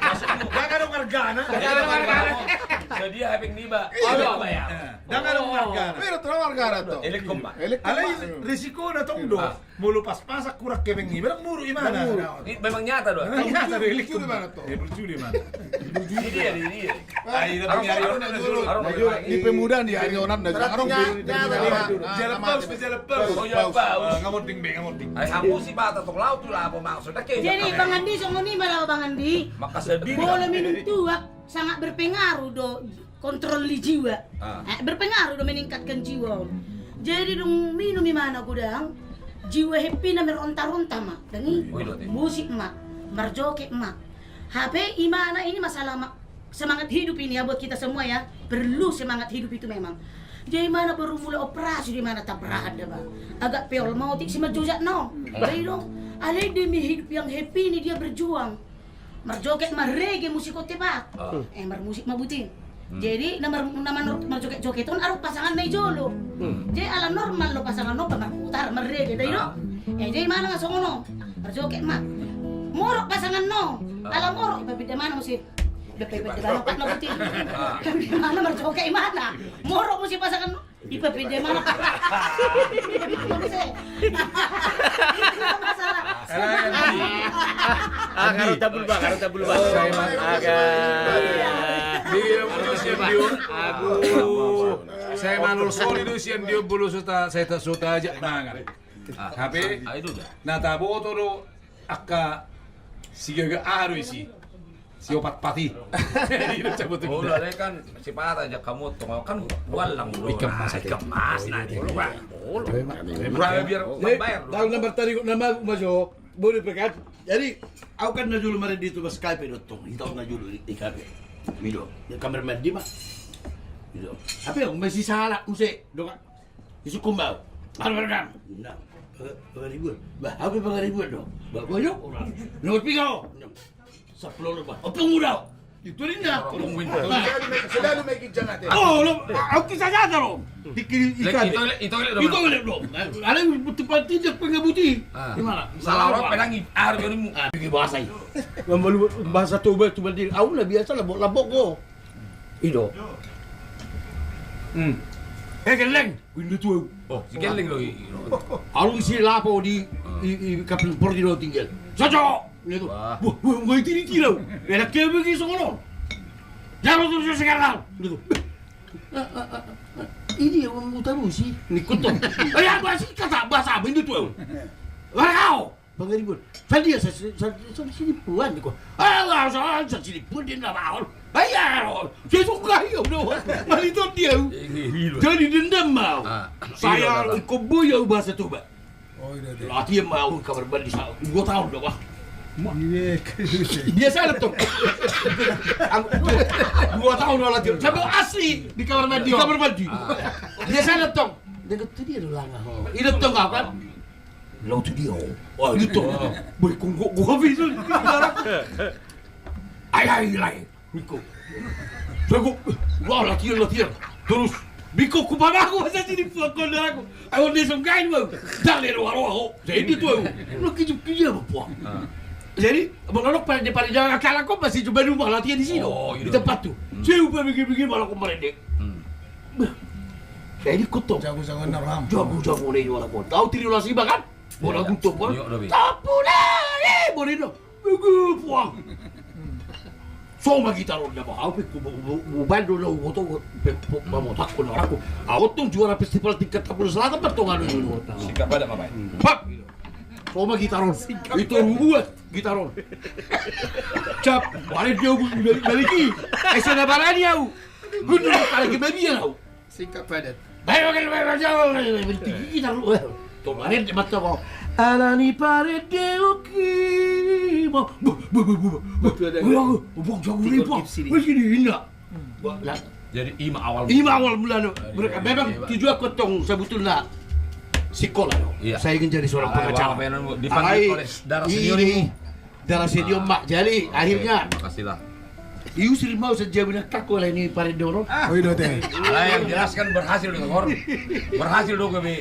Maksudmu? Ndang adong argana. Ndang adong argana. Sadia hepeng niba. Iya. Ndang adong argana. Pira tu argana to? Elekon ma. Alai risikona tong do. Molo pas pasak kurang hepeng niba, muruk imana. Memang nyata do. Nyata do, elekon ma. Percuma imana. Di dia, di dia. Di pemuda di ari onan da. Jala paus, jala paus. Ngamonding be, ngamonding. Jadi Bang Andi songon i ma laho Bang Andi. Molo minum tuak sangat berpengaruh do kontrol di jiwa. Eh, berpengaruh do meningkatkan jiwa. Jadi dung minum imana godang jiwa happy na meronta-ronta ma. Dangi musik ma, marjoget ma. Hape imana ini masalah ma. Semangat hidup ini ya buat kita semua ya. Perlu semangat hidup itu memang. Jadi imana baru mulai operasi di mana tabrahan dah bang. Agak peol mau tik si majojak no. Jadi dong. Alai demi hidup yang happy ini dia berjuang. Marjoget marrege musik ote pak. Eh marmusik ma buting. Jadi na mar na manor marjoget-joget on adong pasangan na i jolo. Jadi ala normal do pasangan on marputar marrege dai do. Eh jadi imana ma songon on. Marjoget ma. Morok pasangan on. Ala morok ipapinda imana muse. Dope ipapinda imana pat na buti. Ipapinda imana marjoget imana. Morok muse pasangan on. Ipapinda imana. Itu masalah. Karena tabul bang, karena tabul bang. Agak. Dia punya siap dia. Aduh. Saya manul soli do sian dia bulu suta, saya tak suta aja mangan. Hape na taboto do angka sigaga aha do isi. Siopat pati. Olo ale kan sipata aja kamu tong kan wallang do. Ikan mas, ikan mas na di rumah. Olo. Biar bayar. Tahu nomor tadi nama majo. Boleh pekat. Jadi au kan na jolo mari di tu bas kafe do tong. Ita na jolo di kafe. Mido. Di kamar mandi ma. Mido. Tapi au masih salah muse. Dong. Isuk kumbau. Anu anu dang. Nah. Pangaribuan. Bah, au pangaribuan do. Bah, banyak orang. Nomor tiga. Sepuluh bah. Opo muda. Itu dia. Selalu main ginjang ate. Oh, lo, au kisah jaga lo. Tiki ikan. Itu itu itu. Itu lo. Ada butuh panti dia pengabuti. Di mana? Salah orang pelangi. Ah, gini mu. Bikin bahasa itu. Membalu bahasa Toba itu berdiri. Au lah biasa lah buat labok go. Ido. Hmm. Eh, Gelleng, inda tu ahu. Oh, si Gelleng do i. Alung si lapo di, i, i, kapling por di do tinggal. Soco! Inda tu. Wah. Wah, wah, wah, tiri, tiri ahu. Enak ke bagi songon on. Jalo tu, sekarang. Inda tu. Ini yang mau tahu sih. Nikut tu. Eh, apa sih kata bahasa apa inda tu ahu? Warga kau. Pangaribuan. Sadia sa, sa, sa, sasilipuan, niko. Alah, sa, sasilipuan dia nda mahol. Ai aro. Saya suka ia udah. Maliton dia. Jadi dendam mau. Saya ikut boya bahasa Toba. Latihan mau kamar mandi sa dua tahun dah, wah. Biasa datang. Dua tahun latihan. Sampai asli di kamar mandi. Di kamar mandi. Biasa datang. Dia kata dia ulang. Ini datang apa? Laho tu dia. Wah, itu. Boy, kungkuk gua bisa. Ai, ai, lai. Bingkok. Bingkok. Wah, latihan, latihan. Terus bingkok ku pamaku masa sini puang kau aku. Ayo dia songkain bang. Dah le roa roa ho. Jadi dia tu aku. Lu kijip kijip apa puang. Jadi abang lolok pada dia pada jangan kalah kau masih coba rumah latihan di sini. Di tempat tu. Saya upah bikin bikin malah kau merendek. Jadi kutong. Jago-jago na roham. Jago-jago na roham. Tahu tiri ulas iba kan? Bola guntok kan? Tapu na. Eh, bola ino. Begu puang. So ma gitar on da bah. Au pe ku bando na uboto pe pamo takko na rako. Au tong juara festival tingkat Tapulu Selatan ba tong anu. Singkat pada mamai. Pak. So ma gitar on. Itu rubuat gitar on. Cap. Balik dia balik balik i. Eh, sana barani au. Gundul balik babi au. Singkat padat. Baik, oke, baik, baik, baik, baik, baik, baik, baik, baik, baik, baik, baik, baik. Tuh, marende mata kau. Ala ni parende oke. Bo, bo, bo, bo, bo. Betul ada. Wah, wah, wah, jago ni, Pak. Wah, sini, inda. Jadi, ima awal. Ima awal mula, no. Memang tujuan kotong sebetulnya sekolah, no. Iya. Saya ingin jadi seorang pengacara. Dipanggil oleh darah senior ini. Darah senior, Mak. Jadi, akhirnya. Pastilah. Diusir mau sejauh ini, tak boleh ni parit dorong. Ah. Oh, iya, teh. Ala yang jelas kan berhasil dong, Kor. Berhasil dong, kami.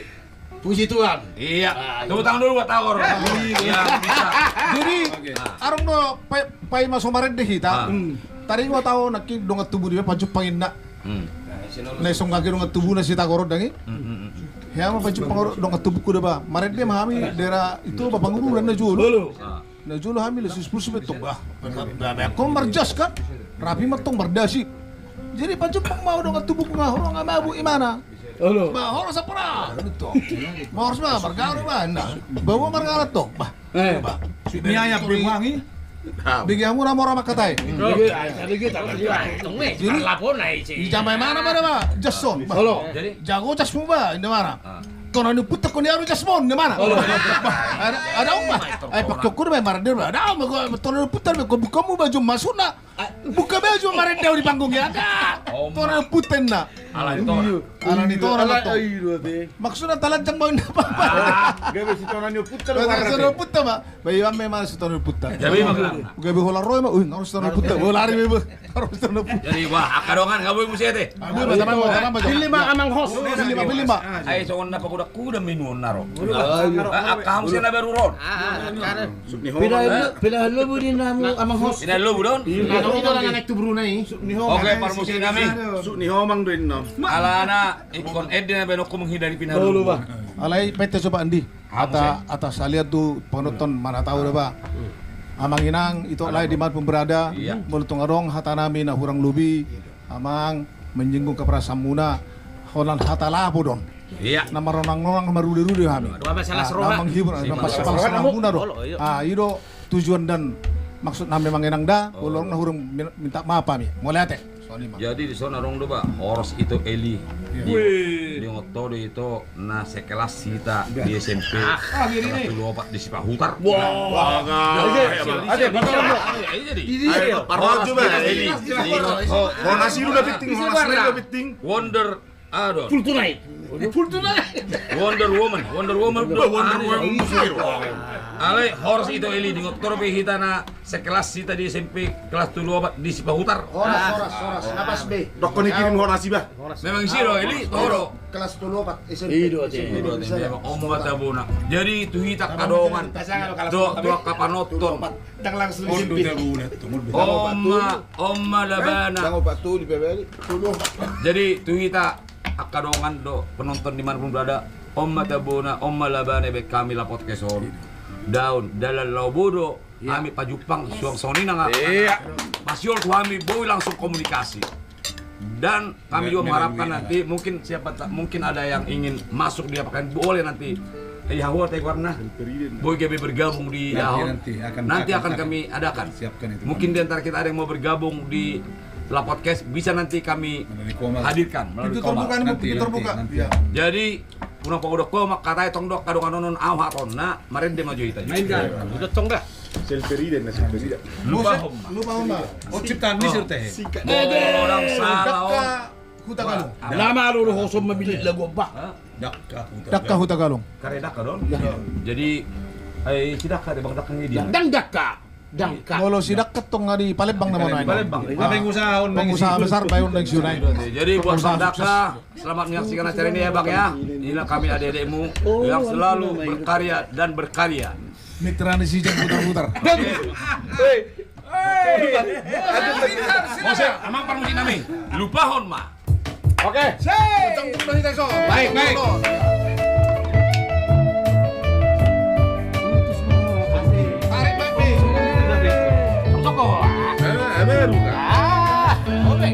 Puji Tuhan. Iya. Tepuk tangan dulu buat Tagor. Iya, bisa. Jadi, arung do, pai, pai maso marende hita. Tadi gua tahu, naki dongan tubu dia, pancung panginna. Na isonggaki dongan tubu na si Tagor on dangi. Hea ma pancung pangoro dongan tubuku da ba. Marende ma hami daerah itu ba Pangururan na jolo. Na jolo hami le sus pulus betok bah. Bah, bah, bah, kau marjas kan? Rapi ma tong mardasi. Jadi pancung pang mau dongan tubuku nga horo nga mabu imana. Bah, horo sapra. Bah, horo sapra, margaro bah, na. Bawa margaro tong. Bah. Eh. Bah. Ni ayam be wangi. Bege hamu na mora makatai. Jadi, di jamai mana pada bah? Jason. Bah. Jago jas mu bah, inda mana? Tona ni putar kau ni aru jas mon, inda mana? Bah, ada, ada om bah. Ai pakai ukur bah, marah dia bah. Ada om bah, tona ni putar bah, kau buka mu baju masuk na. Buka baju marah dia di panggung ya. Tona ni putar na. Ala ni tona. Ala ni tona. Maksudna talanjang bau inda apa-apa. Gabe si tona ni putar. Tona ni putar bah. Bah, iwan memang si tona ni putar. Gabe holan roy ma, ui, harus tona ni putar. Bah, lari memang. Harus tona ni putar. Jadi wah, angka dongan, gabe muse te. Pilih ma amang hos. Pilih ma, pilih ma. Ai songon na pakuda-kuda minuon na ro. Angka hamu sian na baru ro on. Pinda lobu di namu amang hos. Pinda lobu do on. Oke, parmusi nami. Suk ni homang do inna. Alana ingkon ende na baenonku menghindari pinda lobu. Alai pete coba andi. Hata, hata salian tu penonton mana tahu da bah. Amang inang, ito alai di mana pun berada, molo tung adong hata nami na hurang lobi, amang menyinggung keperasaanmuna, holan hata lapo do on. Na maronang-ronang, marude-rude hami. Na menghibur, na pasalas rohamuna do. Ah, i do tujuan dan maksud nami amang inang da, molo na hurang minta maaf hami. Mauliate. Jadi di son adong do bah, horos ito Eli. Di, di ngoto do ito na sekelas hita di S M P. Kelas tolu opat di Sipahutar. Wah. Horas ito Eli. Wonder. Wonder Woman, Wonder Woman. Alai horos ito Eli, di ngoto do pe hita na sekelas hita di S M P kelas tolu opat di Sipahutar. Horas, horas, horas. Napas be. Dokkon i kirim horas iba. Memang isi do Eli, toho do. Kelas tolu opat S M P. Memang on ma tabona. Jadi tu hita angka dongan, tu angka panonton, on ma, on ma labana. Jadi tu hita Angka dongan dohot penonton di mana pun berada, on ma tabona, on ma labana dibaen hami laho podcast on. Daon, dalan laho bodo, hami pajumpang suang songon i nang. Iya. Masiol tu hami boi langsung komunikasi. Dan kami juga mengharapkan nanti mungkin siapa ta-, mungkin ada yang ingin masuk di apa kan, boleh nanti. Iya, hua te warna. Boi gabe bergabung di nanti, nanti akan kami adakan. Mungkin di antara kita ada yang mau bergabung di Lapodcast, bisa nanti kami hadirkan melalui Komar. Pintu terbuka, nanti, pintu terbuka. Jadi unang pahudok ho mangkatai tong do angka dongan on, au hatona marende ma jo hita. Main kan. Udah tong dah. Selperida na selperida. Lupa homa. Lupa homa. Oh, ciptaan ni sirte. Orang salah. Dakka Hutagalung. Nama lu hosom memilih lagu apa? Dakka Hutagalung. Dakka Hutagalung. Karena dakka don. Jadi, ai si dakka de bang dakka ni dia. Dang dakka. Dangka. Molo si dakka tong di Palembang nama nai. Palembang. Pengusaha besar bayu nang siunai. Jadi buat bang dakka, selamat menyaksikan acara ini ya bang ya. Inilah kami adik-adikmu yang selalu berkarya dan berkarya. Mitra ni si Jan putar-putar. Mose, amang parmusik nami. Lupahon ma. Oke. Baik, baik. Tarik, Bang, nih. Soko. Ah, oke.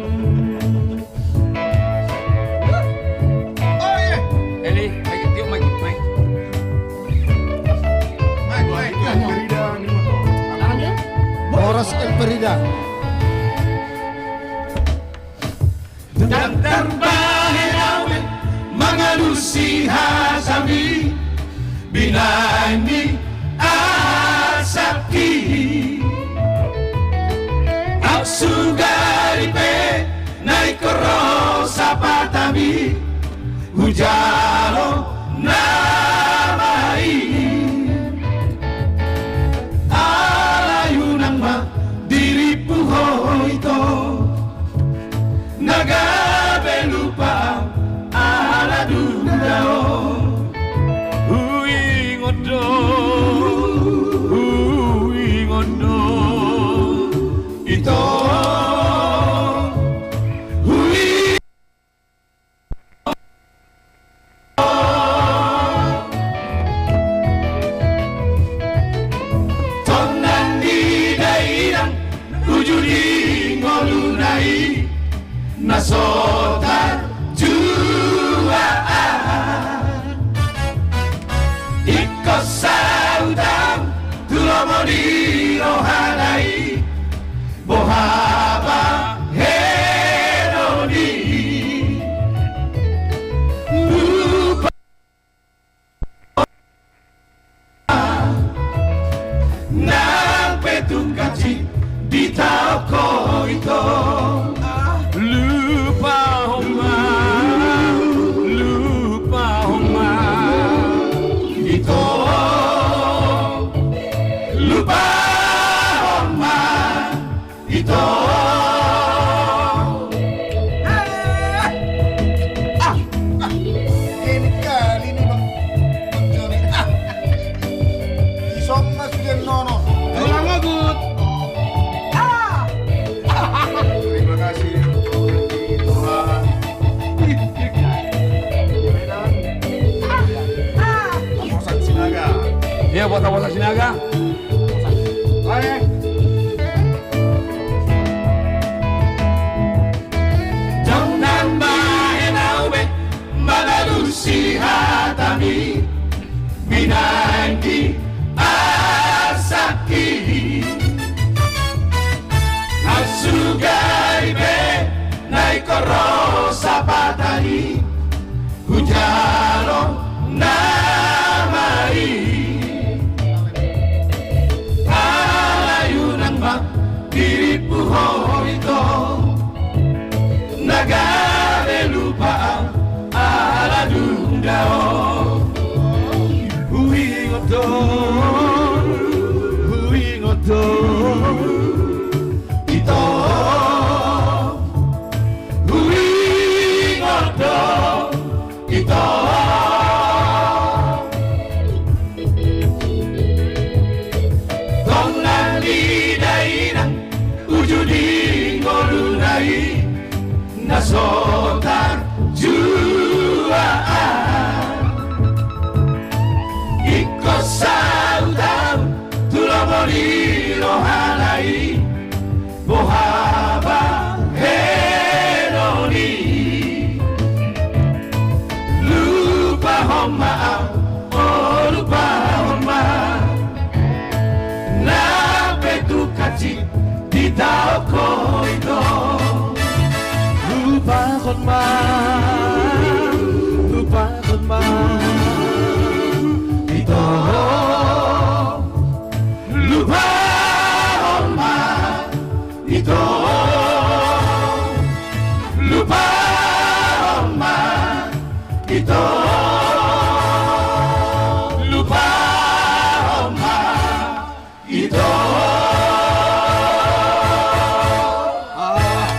Oh, iya. Eli, main, yuk, main, main. Main, main. Horas El Ferida. Ndang tarbahen au be mangalusi hatami, binahen ni asahi. Au sugari pe na ingkon ro sapatami, hujalo nama i. Alai unang ma dirimpu ho ito, na gabe lupa ala dunda on. Huingot do, huingot do ito. Huingot Tonang di dainang uju di ngoluna i na so tarjuahan. Ingkon saut au tu lomo ni rohana i. Boha bahenon i. Lupa nang pe tung ganjang ditaon ho ito. Lupahon ma, lupahon ma ito. Lupahon ma ito. Ah! Ah! Ah! Ini kali ini, Bang. Bang Joni. Ah! Isong mas dia nono. Tulang ogut. Ah! Terima kasih. Tuhan. Bosan Sinaga. Iya, buat bosan Sinaga. Ndang tarbahen au be mangalusi hatami, binahen ni asahi. Au sugari pe na ingkon ro sapatami, hujalo nama i. Alai unang ma dirimpu ho ito, na gabe lupa au ala dunda on. Huingot do, huingot do ito. Huingot do ito. Tonang di dainang uju di ngoluna i na so tarjuahan. Lupahon ma, lupahon ma, ito. Lupahon ma, ito. Lupahon ma, ito. Lupahon ma, ito. Ah.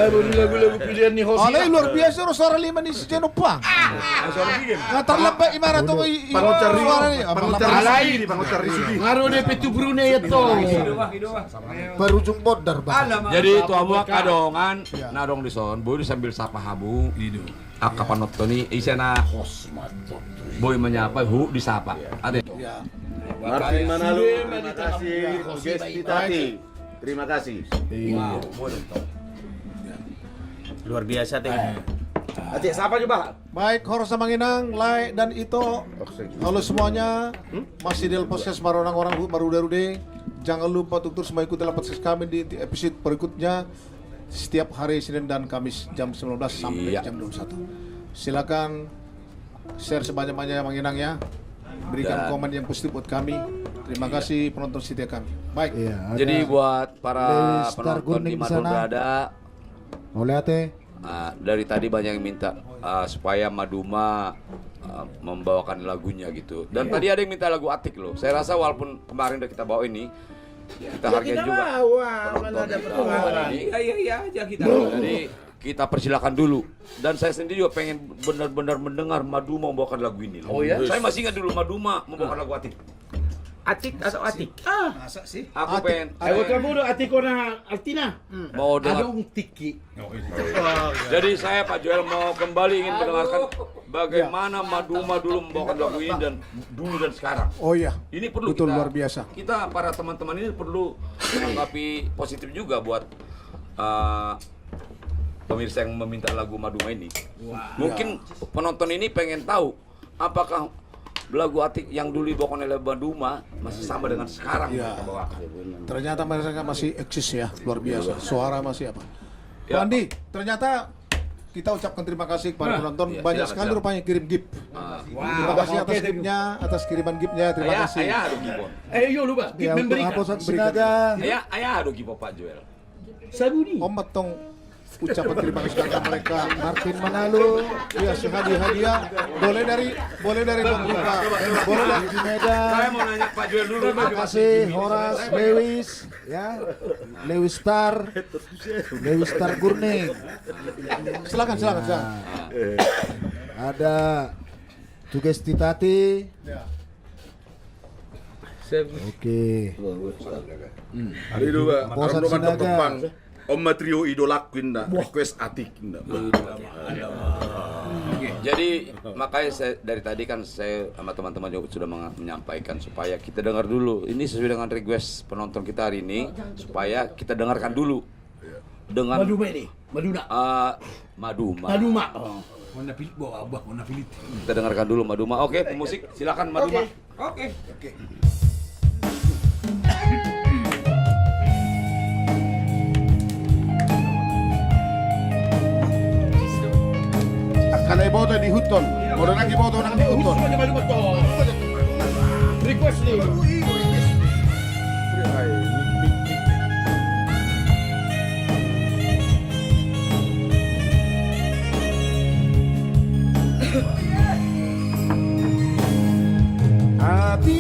Baru lagu-lagu pilihan ni Hosi. Alai luar biasa ro suara lima ni si Jeno Pang. Ah, suara bikin. Nga tarlambat imana tu i, i, pangucar suara ni. Pangucar ni, pangucar ni. Nga ro de pe tu Brunei ya to. Parujung bodar, Bang. Jadi tu hamu angka dongan na adong dison, boi sambil sapa hamu. Angka panonton i, ise na host. Boi manyapa, huhut disapa. Ate. Martin Manalo, terima kasih. Sugesti Tati, terima kasih. Iya. Luar biasa, Teng. Ate, sapa coba? Baik, horas Amang Inang, Lae dan Ito. Halo semuanya. Masih di Elposes, Maronang orang, Maruda-rude. Jangan lupa untuk terus mengikuti Elposes kami di episode berikutnya. Setiap hari Senin dan Kamis jam sembilan belas sampai jam dua puluh satu. Silakan share sebanyak-banyak, Amang Inang, ya. Berikan komen yang positif buat kami. Terima kasih penonton setia kami. Baik. Jadi buat para penonton di Maruda, dari tadi banyak yang minta, eh, supaya Maduma, eh, membawakan lagunya gitu. Dan tadi ada yang minta lagu Atik loh. Saya rasa walaupun kemarin udah kita bawa ini, kita hargai juga penonton. Iya, iya, iya aja kita. Jadi kita persilakan dulu. Dan saya sendiri juga pengen benar-benar mendengar Maduma membawakan lagu ini loh. Oh ya? Saya masih ingat dulu Maduma membawakan lagu Atik. Atik atau Atik? Ah. Masa sih? Aku pengen. Ayo, kamu udah Atik kona Altina. Mau dengar. Adong Tiki. Jadi saya, Pak Joel, mau kembali ingin mendengarkan bagaimana Maduma dulu membawakan lagu ini dan dulu dan sekarang. Oh iya. Ini perlu. Betul, luar biasa. Kita para teman-teman ini perlu menanggapi positif juga buat, eh, pemirsa yang meminta lagu Maduma ini. Mungkin penonton ini pengen tahu apakah lagu Atik yang dulu dibawakan oleh Maduma masih sama dengan sekarang mereka bawakan? Ternyata mereka masih eksis ya, luar biasa. Suara masih apa? Pak Andi, ternyata kita ucapkan terima kasih kepada penonton. Banyak sekali rupanya kirim gift. Terima kasih atas giftnya, atas kiriman giftnya. Terima kasih. Ayah, ayah, aduh, gift. Eh, iya, lupa. Gift memberikan. Ayah, ayah, aduh, gift, Pak Joel. Sabuni. Om Betong. Ucapan terima kasih kepada mereka. Martin Manalo. Ya, si hadiah-hadiah. Boleh dari, boleh dari Bang Buka. Boleh dari Medan. Saya mau nanya Pak Joel dulu. Terima kasih, Horas, Lewis, ya. Lewis Star. Lewis Star Gurning. Silakan, silakan, silakan. Ada Sugesti Tati. Ya. Oke. Ada juga Om Trio Idolaku inna, request Atik inna. Jadi makanya saya dari tadi kan saya sama teman-teman juga sudah menyampaikan supaya kita dengar dulu. Ini sesuai dengan request penonton kita hari ini, supaya kita dengarkan dulu. Dengan Maduma ini, Maduna. Ah, Maduma. Maduma. Oh. Warna pilit, bawa abah, warna pilit. Kita dengarkan dulu Maduma. Oke, pemusik, silakan Maduma. Oke. Oke. Angka na iboto diihuthon. Molo nang iboto nang diihuthon. Request ni. Atik,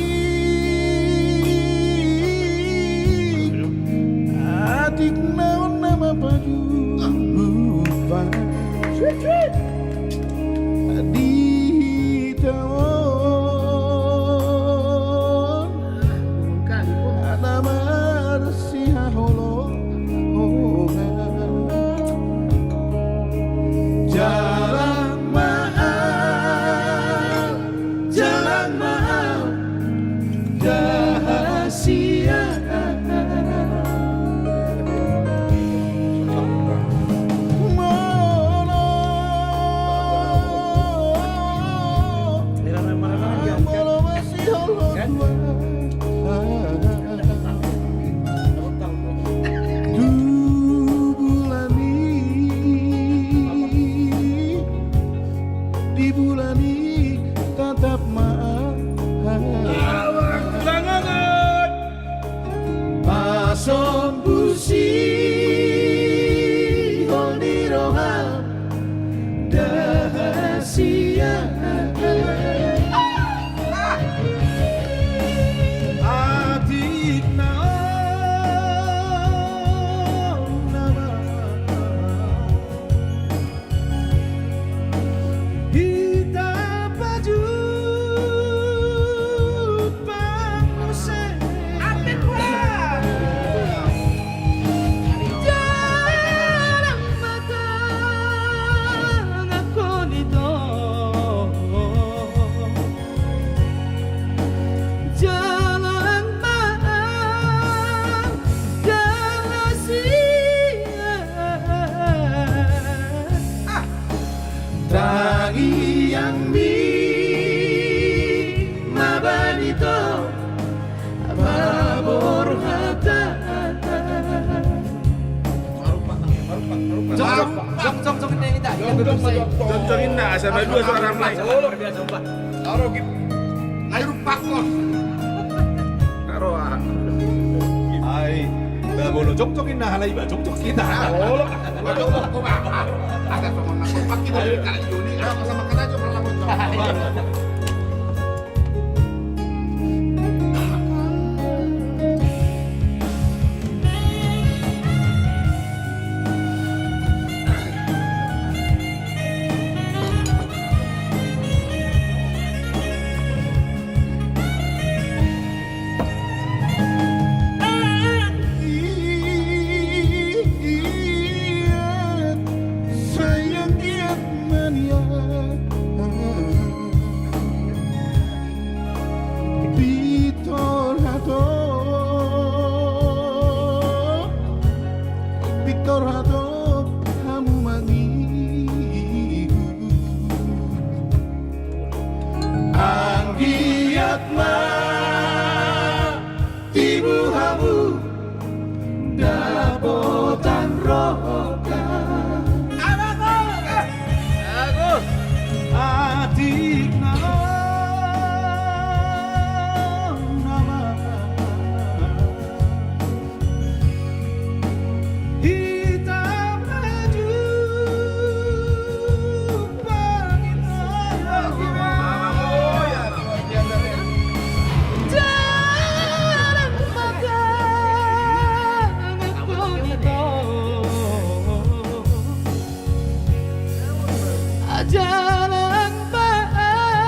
atik na on nama pajumpang. Sweet, sweet. Di taon Jong, jong, jong, ini, ini, ini. Jong, jong, jong. Jong, jong, ini, asal dua suara mulai. Luar biasa, Pak. Aro, Gip. Lain rupakkon. Aro, ah. Ai, ba molo jong, jong, ini, halai, ba jong, jong, hita. Olo. Ba jong, jong, kau, ba. Ada teman nak kompak kita dari kali ini. Apa sama kata aja pernah bocor. Sayang dia mania. Pintor hatop, pintor hatop hamu mangihut. Anggiat ma tibu hamu dapotan roha. Atik nama. Atik nama. Hita maju. Jalan bahagia.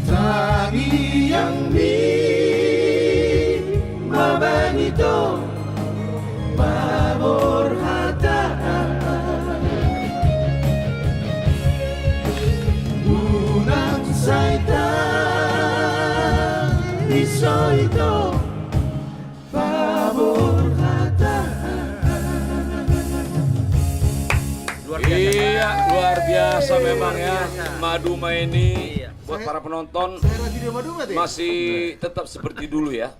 Tangiangmi ma bani to paborhataan. Unang sai tangis ito paborhataan. Luar biasa. Iya, luar biasa memang ya. Luar biasa. Maduma ini. Iya. Buat para penonton, saya rajin dia Maduma, Teh. Masih tetap seperti dulu ya.